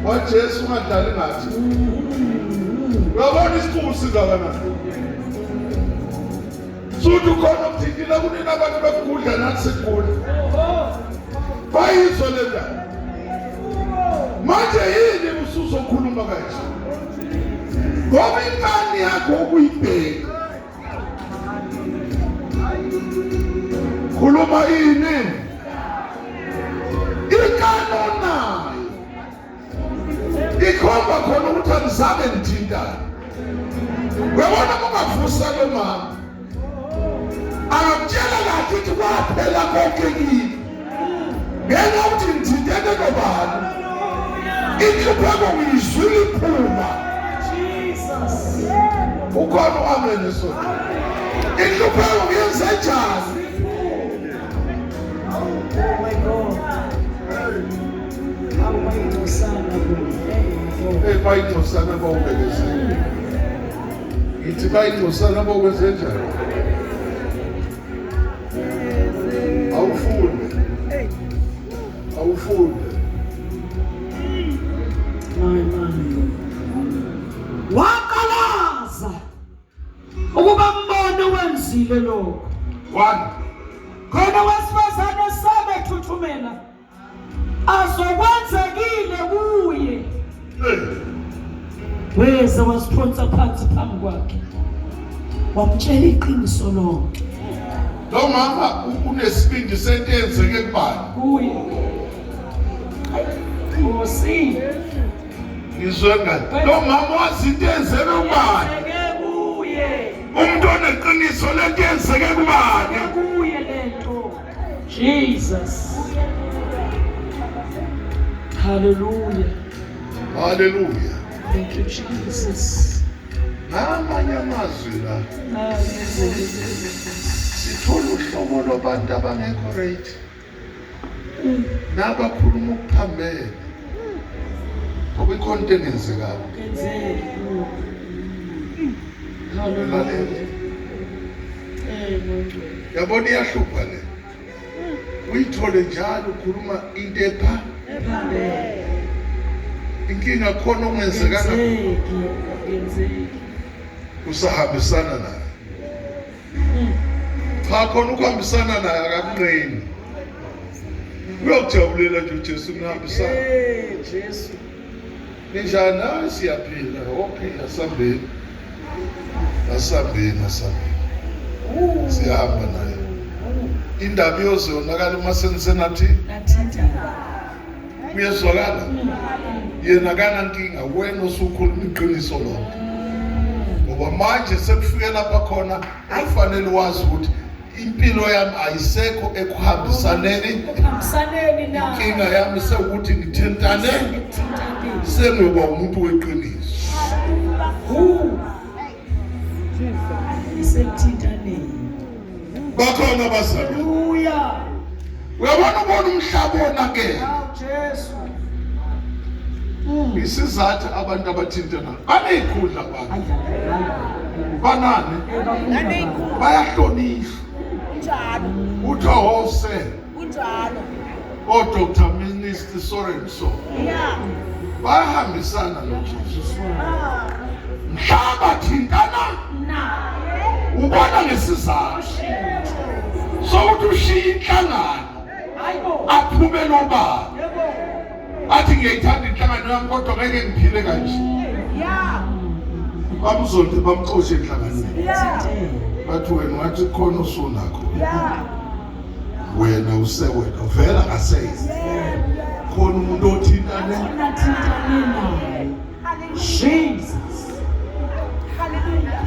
waJesu, ungadlali ngathi. Uyabona isixuku singakanani, suthi ukhona okuthintile kunini, abantu bekugudla nathi sigula. Bayizwa le ndaba. Manje yini usuzokhuluma kanje? Ngoba inkani yakho ukuyibheka. Khuluma ini? Inkani onayo ikhomba khona ukuthi angizange ngithintane. Uyabona, ungavusa lo mama, akakutshela kahle ukuthi kwaphela konke kimi ngenxa yokuthi ngithintene nobani. Inhlupheko ngiyizwile iphuma. Ukhona u-amen esonto? Inhlupheko ngiyenze njani? Oh my God. Awu, bayingcosana bo. Hey, bayingcosana bawubekezela. Ngithi bayingcosana bokwenze njani? Awufunde, awufunde. My my. Waqalaza ukuba mbone wenzile lokho. One. Khona wesifazane sabe thuthumela. Azokwenzekile kuye. Hey. Weza wasiphonsa phansi phambi kwakhe. Wamtshela iqiniso lonke. Lo mama unesibindi sento eyenzeke kubani? Kuye. Nkosi. Ngizwe ngani? Lo mama wazi into eyenzeke kubani? Yenzeke kuye. Umuntu oneqiniso lento eyenzeke kubani? Kuye lento. Jesus. Hallelujah. Haleluya. Thank you, Jesus. Ngamanye amazwi la sithola uhlobo lwabantu abangekho right nabakhuluma ukuphambene, ngoba ikhona into engenzekayo. Hallelujah. Amen. Yabona, iyahlupha le, uyithole njalo ukhuluma into epha inkinga khona okungenzekanga. Yenzeki, yenzeki. Usahambisana nayo. Cha, khona ukuhambisana naye akakunqeni. Uyokujabulela nje uJesu nihambisana. Eh Jesu. Ninjani? Hayi siyaphila. Okay, asambeni. Asambeni, asambeni. Siyahamba naye. Indaba iyozonakala uma senisenathi Nathinta. Kuyezwakala. Yena akanankinga, wena osukhuluma iqiniso lonke. Ngoba manje sekufike lapha khona kufanele wazi ukuthi impilo yami ayisekho ekuhambisaneni. Ekuhambisaneni na. Inkinga yami sewukuthi ngithintane, Ngithintaneni. sengiyoba umuntu weqiniso. Isekuthintaneni. Bakhona abazalwane. Hallelujah. Uyabona, ubona umhlaba wonakele. Awu Jesu. Isizathu abantu abathintana baneyikhundla, abantu banani, bayahlonishwa. Kunjalo. Kuthiwa hose Kunjalo. o-Dr Minister so and so bayahambisana noJesu. Mhla bathintana ubona ngesizathu sokuthi ushiye inhlangano, Hayibo. aphume nobaba, Yebo. athi ngiyayithanda inhlangano yami kodwa ngeke ngiphile kanje. Bamzonde, bamxoshe enhlanganweni. Bathi wena wathi khona usunakho, wena usewena vela ngasese khona umuntu othintane. Nathintane naye. Jesus.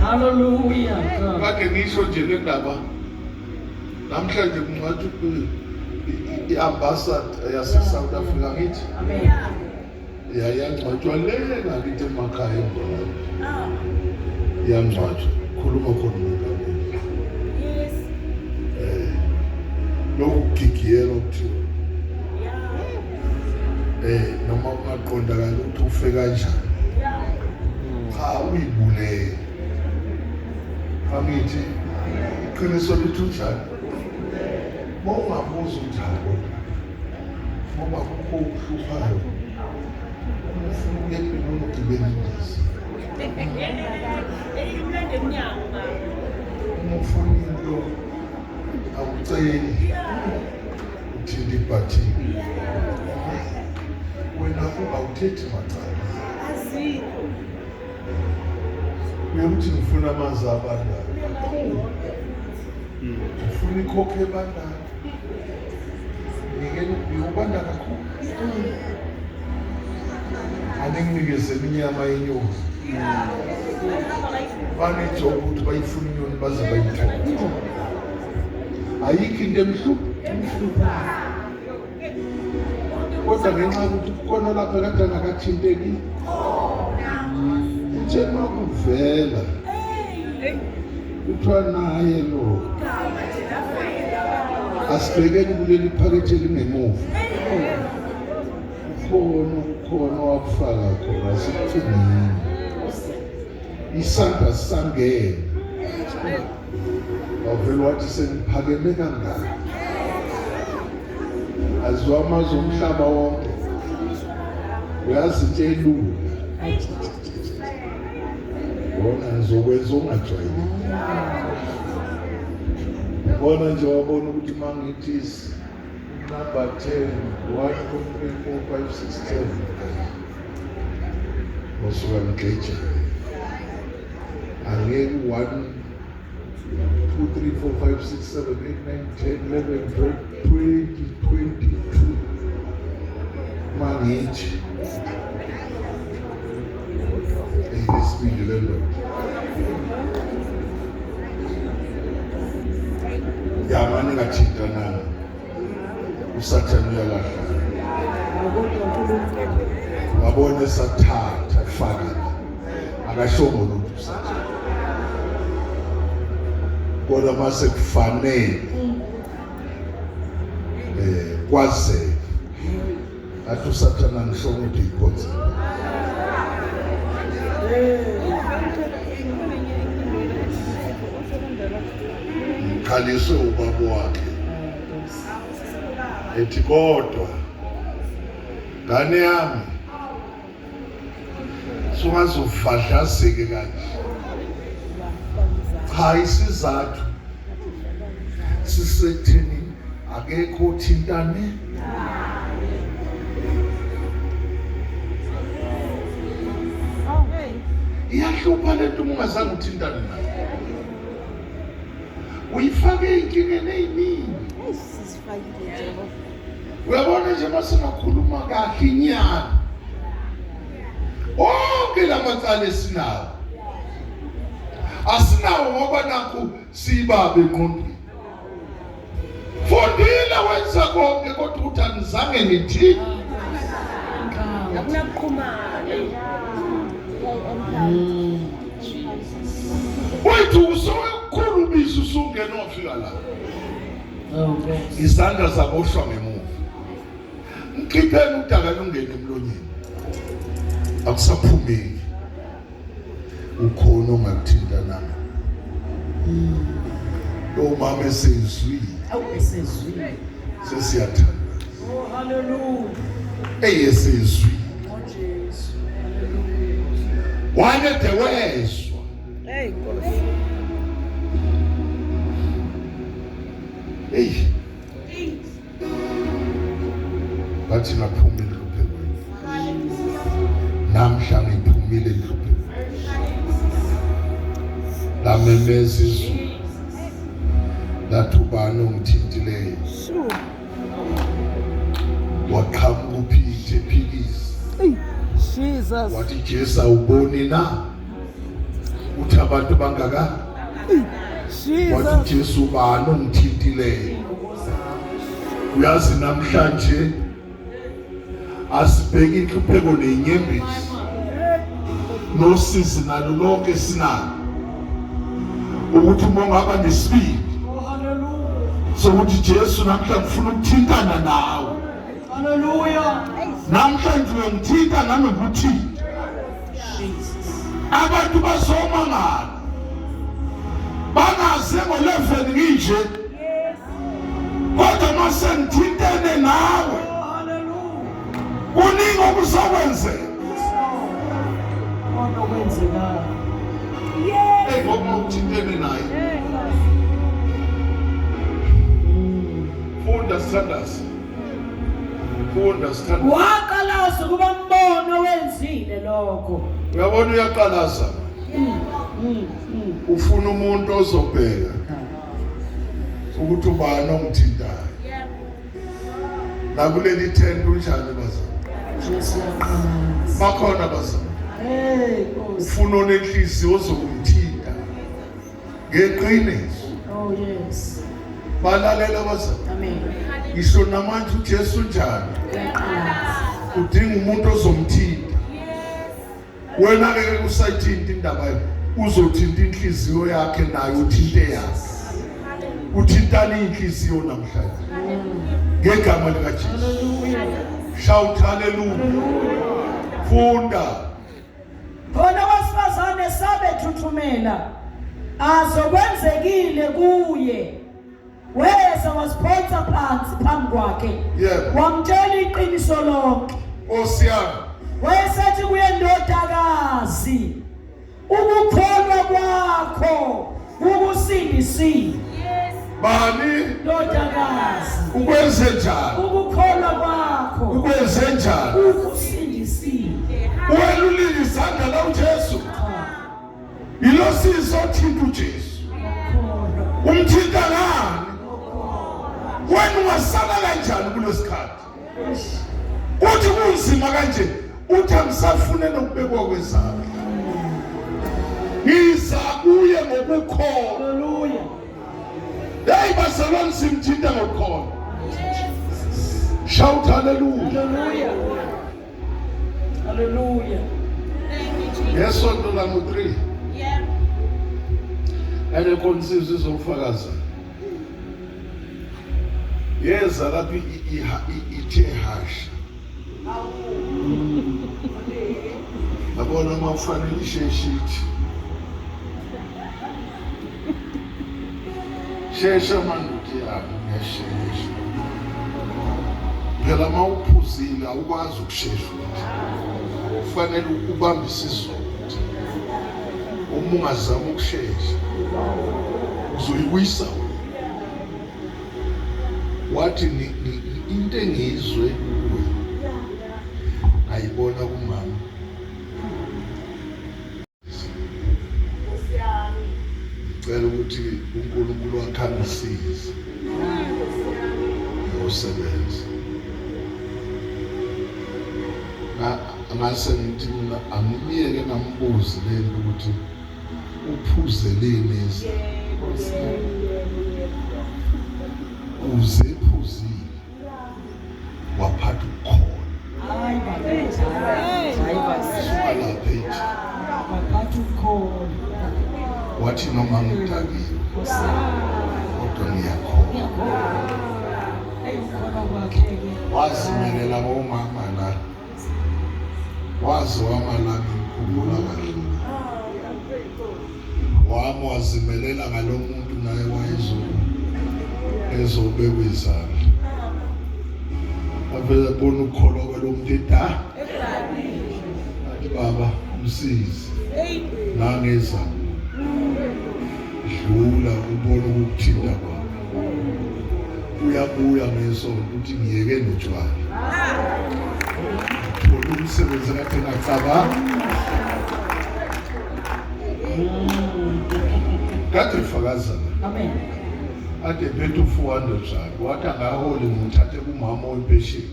Hallelujah. God. Kade ngisho nje le ndaba namhlanje kungcwatshwa i-ambassador yase-South Africa, ngithi Amen. Yayangcwatshwa le ngakithi emakhaya eMbonani, iyangcwatshwa, khuluma khona umongameli. Lokhu kugigiyelwa kuthiwa noma kungaqondakali ukuthi ufe kanjani, cha, uyibulele. Angithi iqiniso lithi unjani? Uma ungabuza unjani, kodwa ngoba kukho okuhluphayo, uma ufuna ukuya empilweni ugibela indiza. Imlande emnyango baba. Uma ufuna into awuceli, uthinta ibhathini. Wena awuthethi macala. Azikho. Uyokuthi ngifuna amanzi abandayo kakhulu, ngifuna ikhokho ebandayo, nikela ubanda kakhulu, aninginikeze inyama yenyoni. Banejobo ukuthi bayifuna inyoni baze bayithole. Ayikho into emhlupha, kodwa ngenxa yokuthi kukhona lapho kade angakathinteki, uthe makuvela kuthiwa naye lo, asibhekeni kuleli phakethe elingemuva, kukhona, kukhona wakufaka khona, sikucingeni isandla sisangena, wavele wathi sengiphakeme kangaka, aziwa amazwe omhlaba wonke. Uyazi into elula bona, ngizokwenza ongajwayelekile. Bona nje wabona ukuthi uma ngithi number 10, 1 2 3 4 5 6 10, wasuka ngigeja angeke 1 2 3 4 5 6 7 8 9 10 11 12 20 22, mangithi eyesibili le ndoda yamane ngathintananga, uSathane uyalahla. Wabona esathatha efaka la, akashongo lutho uSathane, kodwa mase kufanele kwazeke athi uSathane angisho ukuthi ikhonza. Ngikhaliswe ubaba wakhe ethi kodwa ngane yami sungazovadlazeke kanje. Cha, isizathu Sisekutheni akekho othintane. Iyahlupha lento uma ungazange uthintane nayo. Uyifake ey'nkingeni ey'ningi. Sizifakile Jehova. Uyabona nje uma singakhuluma kahle inyana. Onke lamacala esinawo. Asinawo ngoba nakhu sibabe engqondweni. Fundile wenza konke kodwa ukuthi anizange nithini. Akunakuqhumana. Wethu usukhulumisa usungena wafika la. Oh, Nkosi. Izandla zaboshwa ngemuva. Mkhipheni udaka lungene emlonyeni. Akusaphumeki. Ukhona ongakuthinta nami. Lo mama esezwile. Awu esezwile. Sesiyathanda. Oh hallelujah. Eyesezwile. Oh Jesu. Hallelujah. Wayede wezwa. Hey Nkosi. Hey. Bathi ngaphuma enhluphekweni. Namhla ngiphumile enhluphekweni. Lamemeza izulu. Lathi ubani ongithintileyo? Sure. Waqhamuka uPeter ephikisa. Hey Jesus. Wathi Jesu awuboni na? Uthi abantu bangaka? Wathi Jesus. Jesu ubani ongithintileyo? Uyazi namhlanje asibheki inhlupheko nenyembezi nosizi nalo lonke sinalo ukuthi uma ungaba nesibindi Oh hallelujah. sokuthi Jesu namhla ngifuna ukuthintana nawe Hallelujah. namhlanje uyangithinta nanokuthinta Jesus. abantu bazomangala bangaze ngo-11 nginje kodwa uma sengithintene nawe Oh hallelujah. kuningi okuzokwenzeka Khona okwenzekayo. Hey, ngoba uthintene naye funda sithandazi funda sithandazi Waqalaza ukuba mbono wenzile lokho. uyabona uyaqalaza ufuna umuntu ozobheka ukuthi ubani ongithintayo nakuleli thende unjani bazali Jesu uyaqalaza. bakhona bazali Hey Nkosi. ufuna onenhliziyo ozokumthinta ngeqiniso Oh yes. balalela bazali Amen. ngisho namanje uJesu njani Uyaqalaza. udinga umuntu ozomthinta wena ke usayithinta indaba yakhe uzothinta inhliziyo yakhe naye uthinte yakhe uthintana inhliziyo namhlanje ngegama likaJesu Hallelujah. shout hallelujah funda Khona wesifazane sabe thuthumela azokwenzekile kuye. Weza wasiphonsa phansi phambi kwakhe. Yebo. Wamtshela iqiniso lonke. Nkosi yami Wayesethi kuye ndodakazi ukukholwa kwakho kukusindisile. bani Ndodakazi ukwenze njani ukukholwa kwakho ukwenze njani kukusindisile. welulile izandla la uJesu yilosizo othinta uJesu Ukukholwa. umthinta ngani wena ungasala kanjani kulesikhathi uthi kunzima kanje uthi angisafune nokubekwa kwezandla ngiza kuye ngokukholwa Hallelujah. hey bazalwane simthinta ngokukholwa shout hallelujah Hallelujah. Hallelujah. ngesonto lango-3 ene insizwa izofakaza yeza lapho ithe hasha yabona uma ufanele isheshe ithi shesha manje yami ngiyashesha phela uma uphuzile awukwazi ukushesha ukuthi kufanele ubambe isizotha uma ungazama ukushesha uzoyiwisa wena. Wathi into engiyizwe kuwe ngayibona kumama. Ngicela ukuthi uNkulunkulu wakhe angisize ngiyosebenza. Ngase ngithi mina angimyeke ngambuzi lento ukuthi uphuzeleni eza uze ephuzile waphatha ukukholwa. Hayi baba. Hayi baba. Suka lapha ethi Waphatha ukukholwa. Wathi noma ngidakiwe kodwa ngiyakholwa. Hey, ukukholwa kwakhe-ke. Wazimelela ngomama la, wazi wama la, ngimkhumbula kahle wami, wazimelela ngalo muntu naye wayezo ezobekwa izandla, avele bona ukukholwa kwalo muntu eda athi baba umsizi nangeza dlula ubone ukukuthinta kwakhe. Uyabuya ngesonto ukuthi ngiyeke notshwala, thola umsebenzi kade ngacabanga kade fakazana. Amen. Ade phethe u-400 rand, wathi angaholi, ngimthathe kumama wempesheni,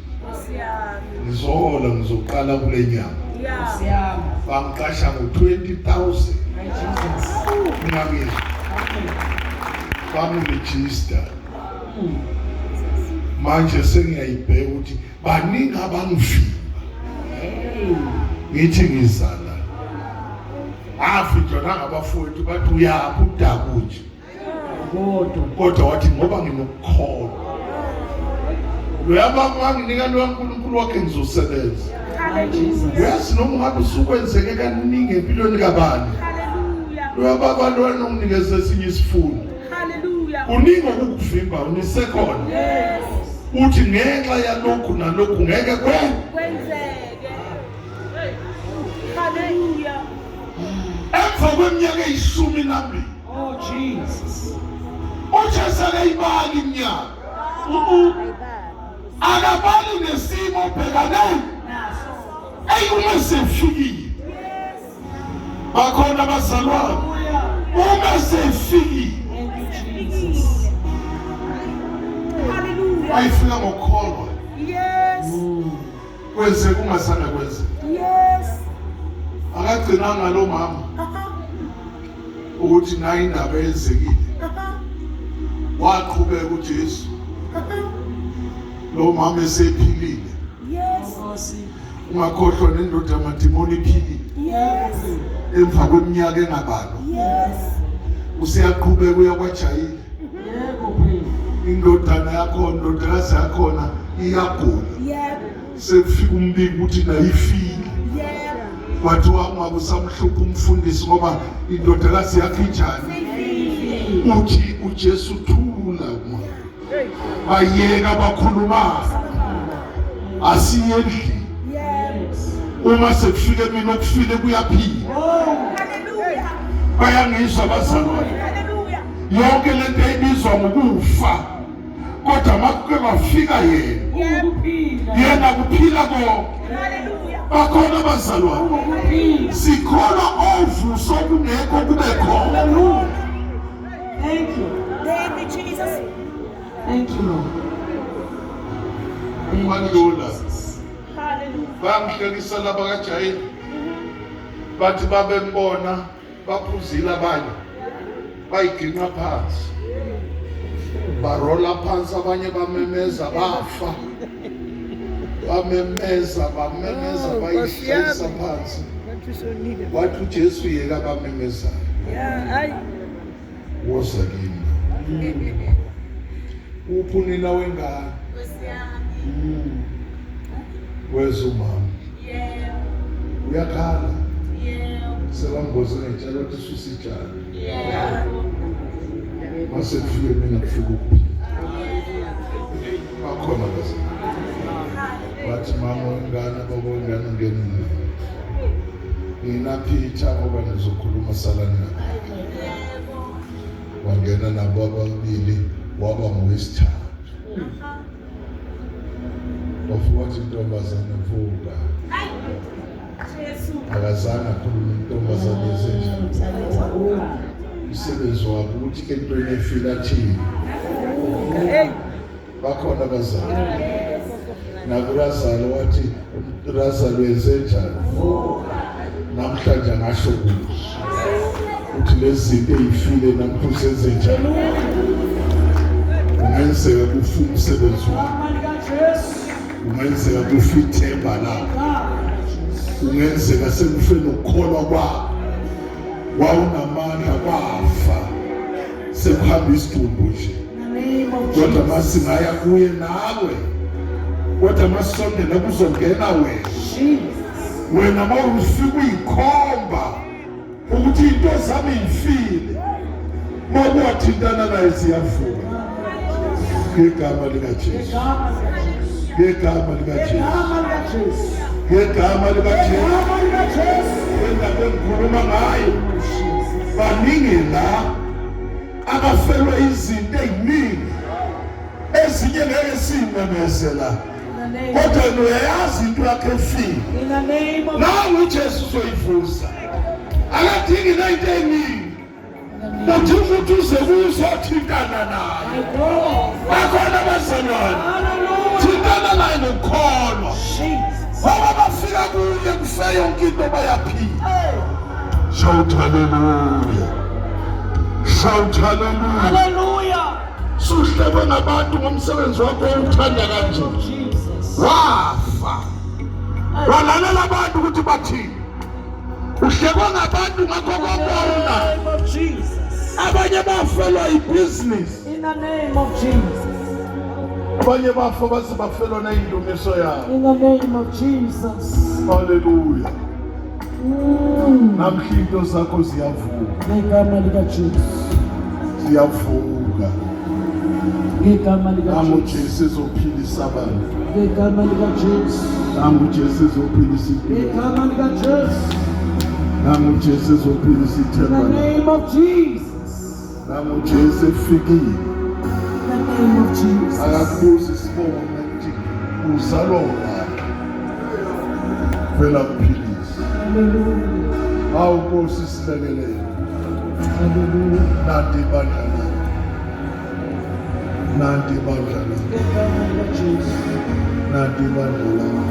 ngizohola, ngizoqala kule nyanga. Nkosi yami. Bangiqasha ngo-20 000. My Jesus. Ungangizwa? Amen. Bangirejista manje, sengiyayibheka ukuthi baningi abangivimba. Hey. Ngithi ngizala afinjwa nangabafowethu, bathi uyaphi udaku nje? Kodwa. Kodwa wathi ngoba nginokukholwa loya baba wanginika loya nkulunkulu wakhe, ngizosebenza. My Jesus. Uyazi noma ungabe usukwenzeke kaningi empilweni kabani, loya baba loya nonginikeza esinye isifundo. Kuningi okukuvimba unisekhona, uthi ngenxa yalokhu nalokhu ngeke kwe Kwenzeke. Hallelujah. Emva kweminyaka eyishumi nambili, Oh Jesus. uJesu akayibali iminyaka, akabali nesimo obhekane. Eyi, uma sefikile bakhona abazalwane, uma sefikile. Thank you, Jesus. Hallelujah. Ayifika ngokukholwa, kwenzeka ungasanda kwenzeka. Akagcinanga lo mama ukuthi nayo indaba eyenzekile, waqhubeka uJesu, lo mama esephilile. Nkosi. Ungakhohlwa nendoda yamadimoni iphilile emva kweminyaka engabalwa. Useyaqhubeka uya kwaJayile. Yebo phela. Indodana yakhona, indodakazi yakhona iyagula. Sekufika umbiko ukuthi nayo ifile. Kwathiwa ungabe usamhlupha umfundisi ngoba indodakazi yakhe injani? Uthi uJesu thula moya, bayeka bakhulumana, asiye endlini. Uma sekufike mina okufile kuyaphila. Hallelujah. Bayangizwa abazalwane? Hallelujah. Yonke lento ebizwa ngokufa, kodwa makuke kwafika yena, Ukuphila. yena kuphila konke. Hallelujah. Bakhona abazalwane? Ukuphila. Sikholwa ovuso kungekho kube khona. Thank you. Thank you, Jesus. Thank you, Lord. Thank you, Kwadlula. Jesus. Hallelujah. Bayamhlekisa laba kaJayeli, bathi babembona baphuzile, abanye bayiginqa phansi, barola phansi, abanye bamemeza bafa, bamemeza, bamemeza, Oh, Nkosi bayihlalisa yami. phansi. Ngathi usonile. Wathi uJesu yeka abamemezayo, Ya, hayi. woza kimi. Uphi unina wengane? Weza umama, uyakhala, sebamboze ngetshalo, wathi susa itshalo. Mase kufike mina kufika ukuphila. Bakhona bazalwane? Wathi mama wengane, baba wengane, ngene mina, nina Peter, ngoba nizokhuluma, salani nabo. Wangena nabo ababili, waba ngowesithathu. Wafuka wathi intombazane vuka. Akazange akhulume intombazane ezenjani. Umsebenzi wakhe ukuthi entweni efile athini. Bakhona abazali. Nakurazalo wathi uRazalo wenze njani? Namhlanje angasho kuhle. Uthi lezi zinto ey'file namhla usenze njani? Kungenzeka kufe umsebenzi wakho. Kungenzeka kufe ithemba lakho. Kungenzeka sekufe nokukholwa kwakho. Wawunamandla kwafa. Sekuhamba isidumbu nje. Kodwa masingaya kuye nawe. Kodwa masondela kuzongena wena. Wena mawufika uyikhomba ukuthi into zami ngifile. Makuwathintana naye siyavuka. Ngegama likaJesu. Ngegama likaJesu. Ngegama likaJesu. Indaba engikhuluma ngayo baningi la abafelwe izinto eziningi ezinye ngeke simemeze la kodwa wena uyayazi into yakhe efile nawe uJesu uzoyivusa akadingi nento eningi udinga ukuthi uze kuzothintana naye bakhona abazalwane thintana naye ngokukholwa ngoba bafika kuye kufe yonke into bayaphila. Shout hallelujah. Shout hallelujah. Hallelujah. Suhlekwe ngabantu ngomsebenzi wakho owuthanda kanje. Wafa. Walalela abantu ukuthi bathini. Uhlekwe ngabantu ngakho konke owunakho. Abanye bafelwa ibhizinisi. In the name of Jesus. Abanye bafa baze bafelwa nayindumiso yabo. In the name of Jesus. Hallelujah. Namhla into zakho ziyavuka. Ngegama likaJesu. Ziyavuka. Ngegama Nangu likaJesu. Jesu ezophilisa abantu. Ngegama likaJesu. Nangu Jesu ezophilisa impilo. Ngegama likaJesu. Nangu Jesu ezophilisa In ithemba. the name of Jesus. Nangu Jesu efikile. In the name of Jesus. Akakubuzi isibongo ukuthi uzalwa ubani. Vela kuphilisa. Hallelujah. Hawu Nkosi silekelele. Hallelujah. Nanti ibandla lakho. Nanti ibandla lakho. Ngegama likaJesu. Nanti ibandla lakho.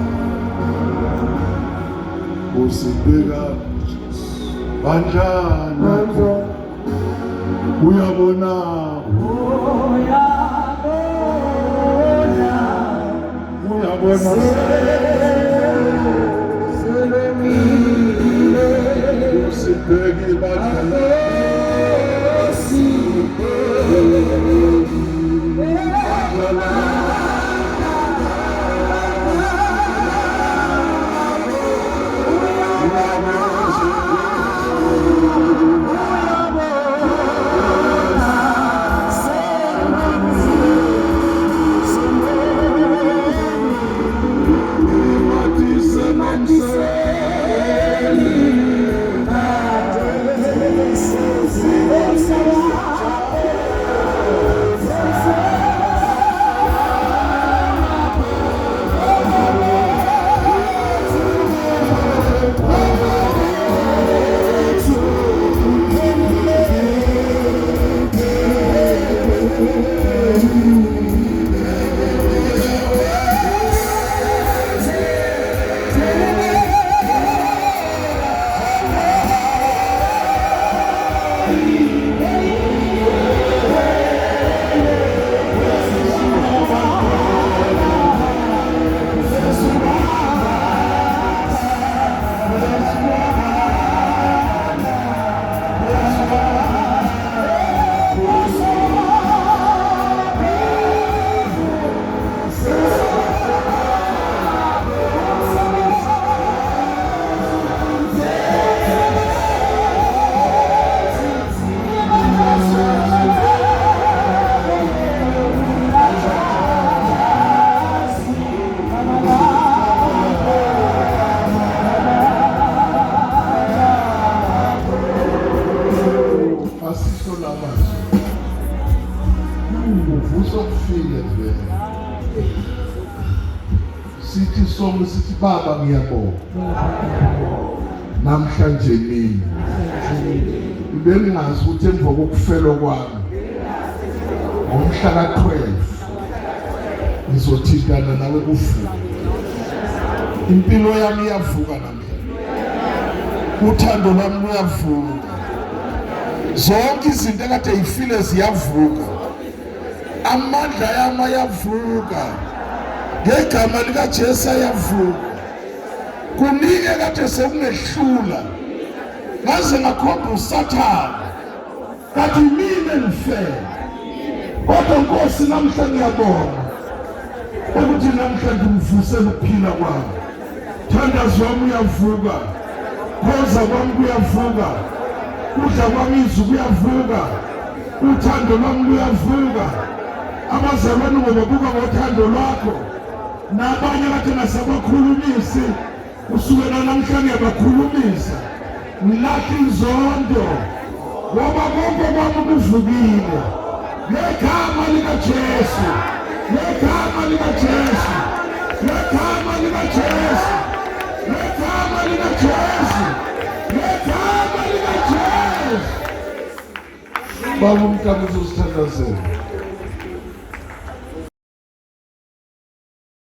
Usibheka bandla lakho. Uyabona Uyabona. uyabona Selemile. usibheka ibandla lakho. Ibandla lakho. Sokufile vele. Sithi sonke sithi baba ngiyabonga. Namhlanje mina bengingazi ukuthi emva kokufelwa kwami ngomhla ka-12 ngizothintana nawe kuvuka. Impilo yami iyavuka namhlanje. Uthando lwami luyavuka. Zonke izinto ekade yifile ziyavuka. Amandla yami ayavuka. Ngegama likaJesu ayavuka. Kuningi ekade sekungehlula. Ngaze ngakhomba uSathane. Kathi mina ngifele. Kodwa Nkosi namhla ngiyabonga ukuthi namhla ngimvusele ukuphila kwami. Thandazo wami uyavuka. Khoza kwami kuyavuka. Kudla kwami izwi kuyavuka. Uthando lwami luyavuka. Abazalwane ngobabuka ngothando lwakho. Nabanye bathi ngasabakhulumisi kusukela namhla ngiyabakhulumisa. Ngilahla inzondo ngoba konke kwami kuvukile. Ngegama likaJesu. Ngegama likaJesu. Ngegama likaJesu. Ngegama likaJesu. Ngegama likaJesu. Baba umntana uzosithandazela.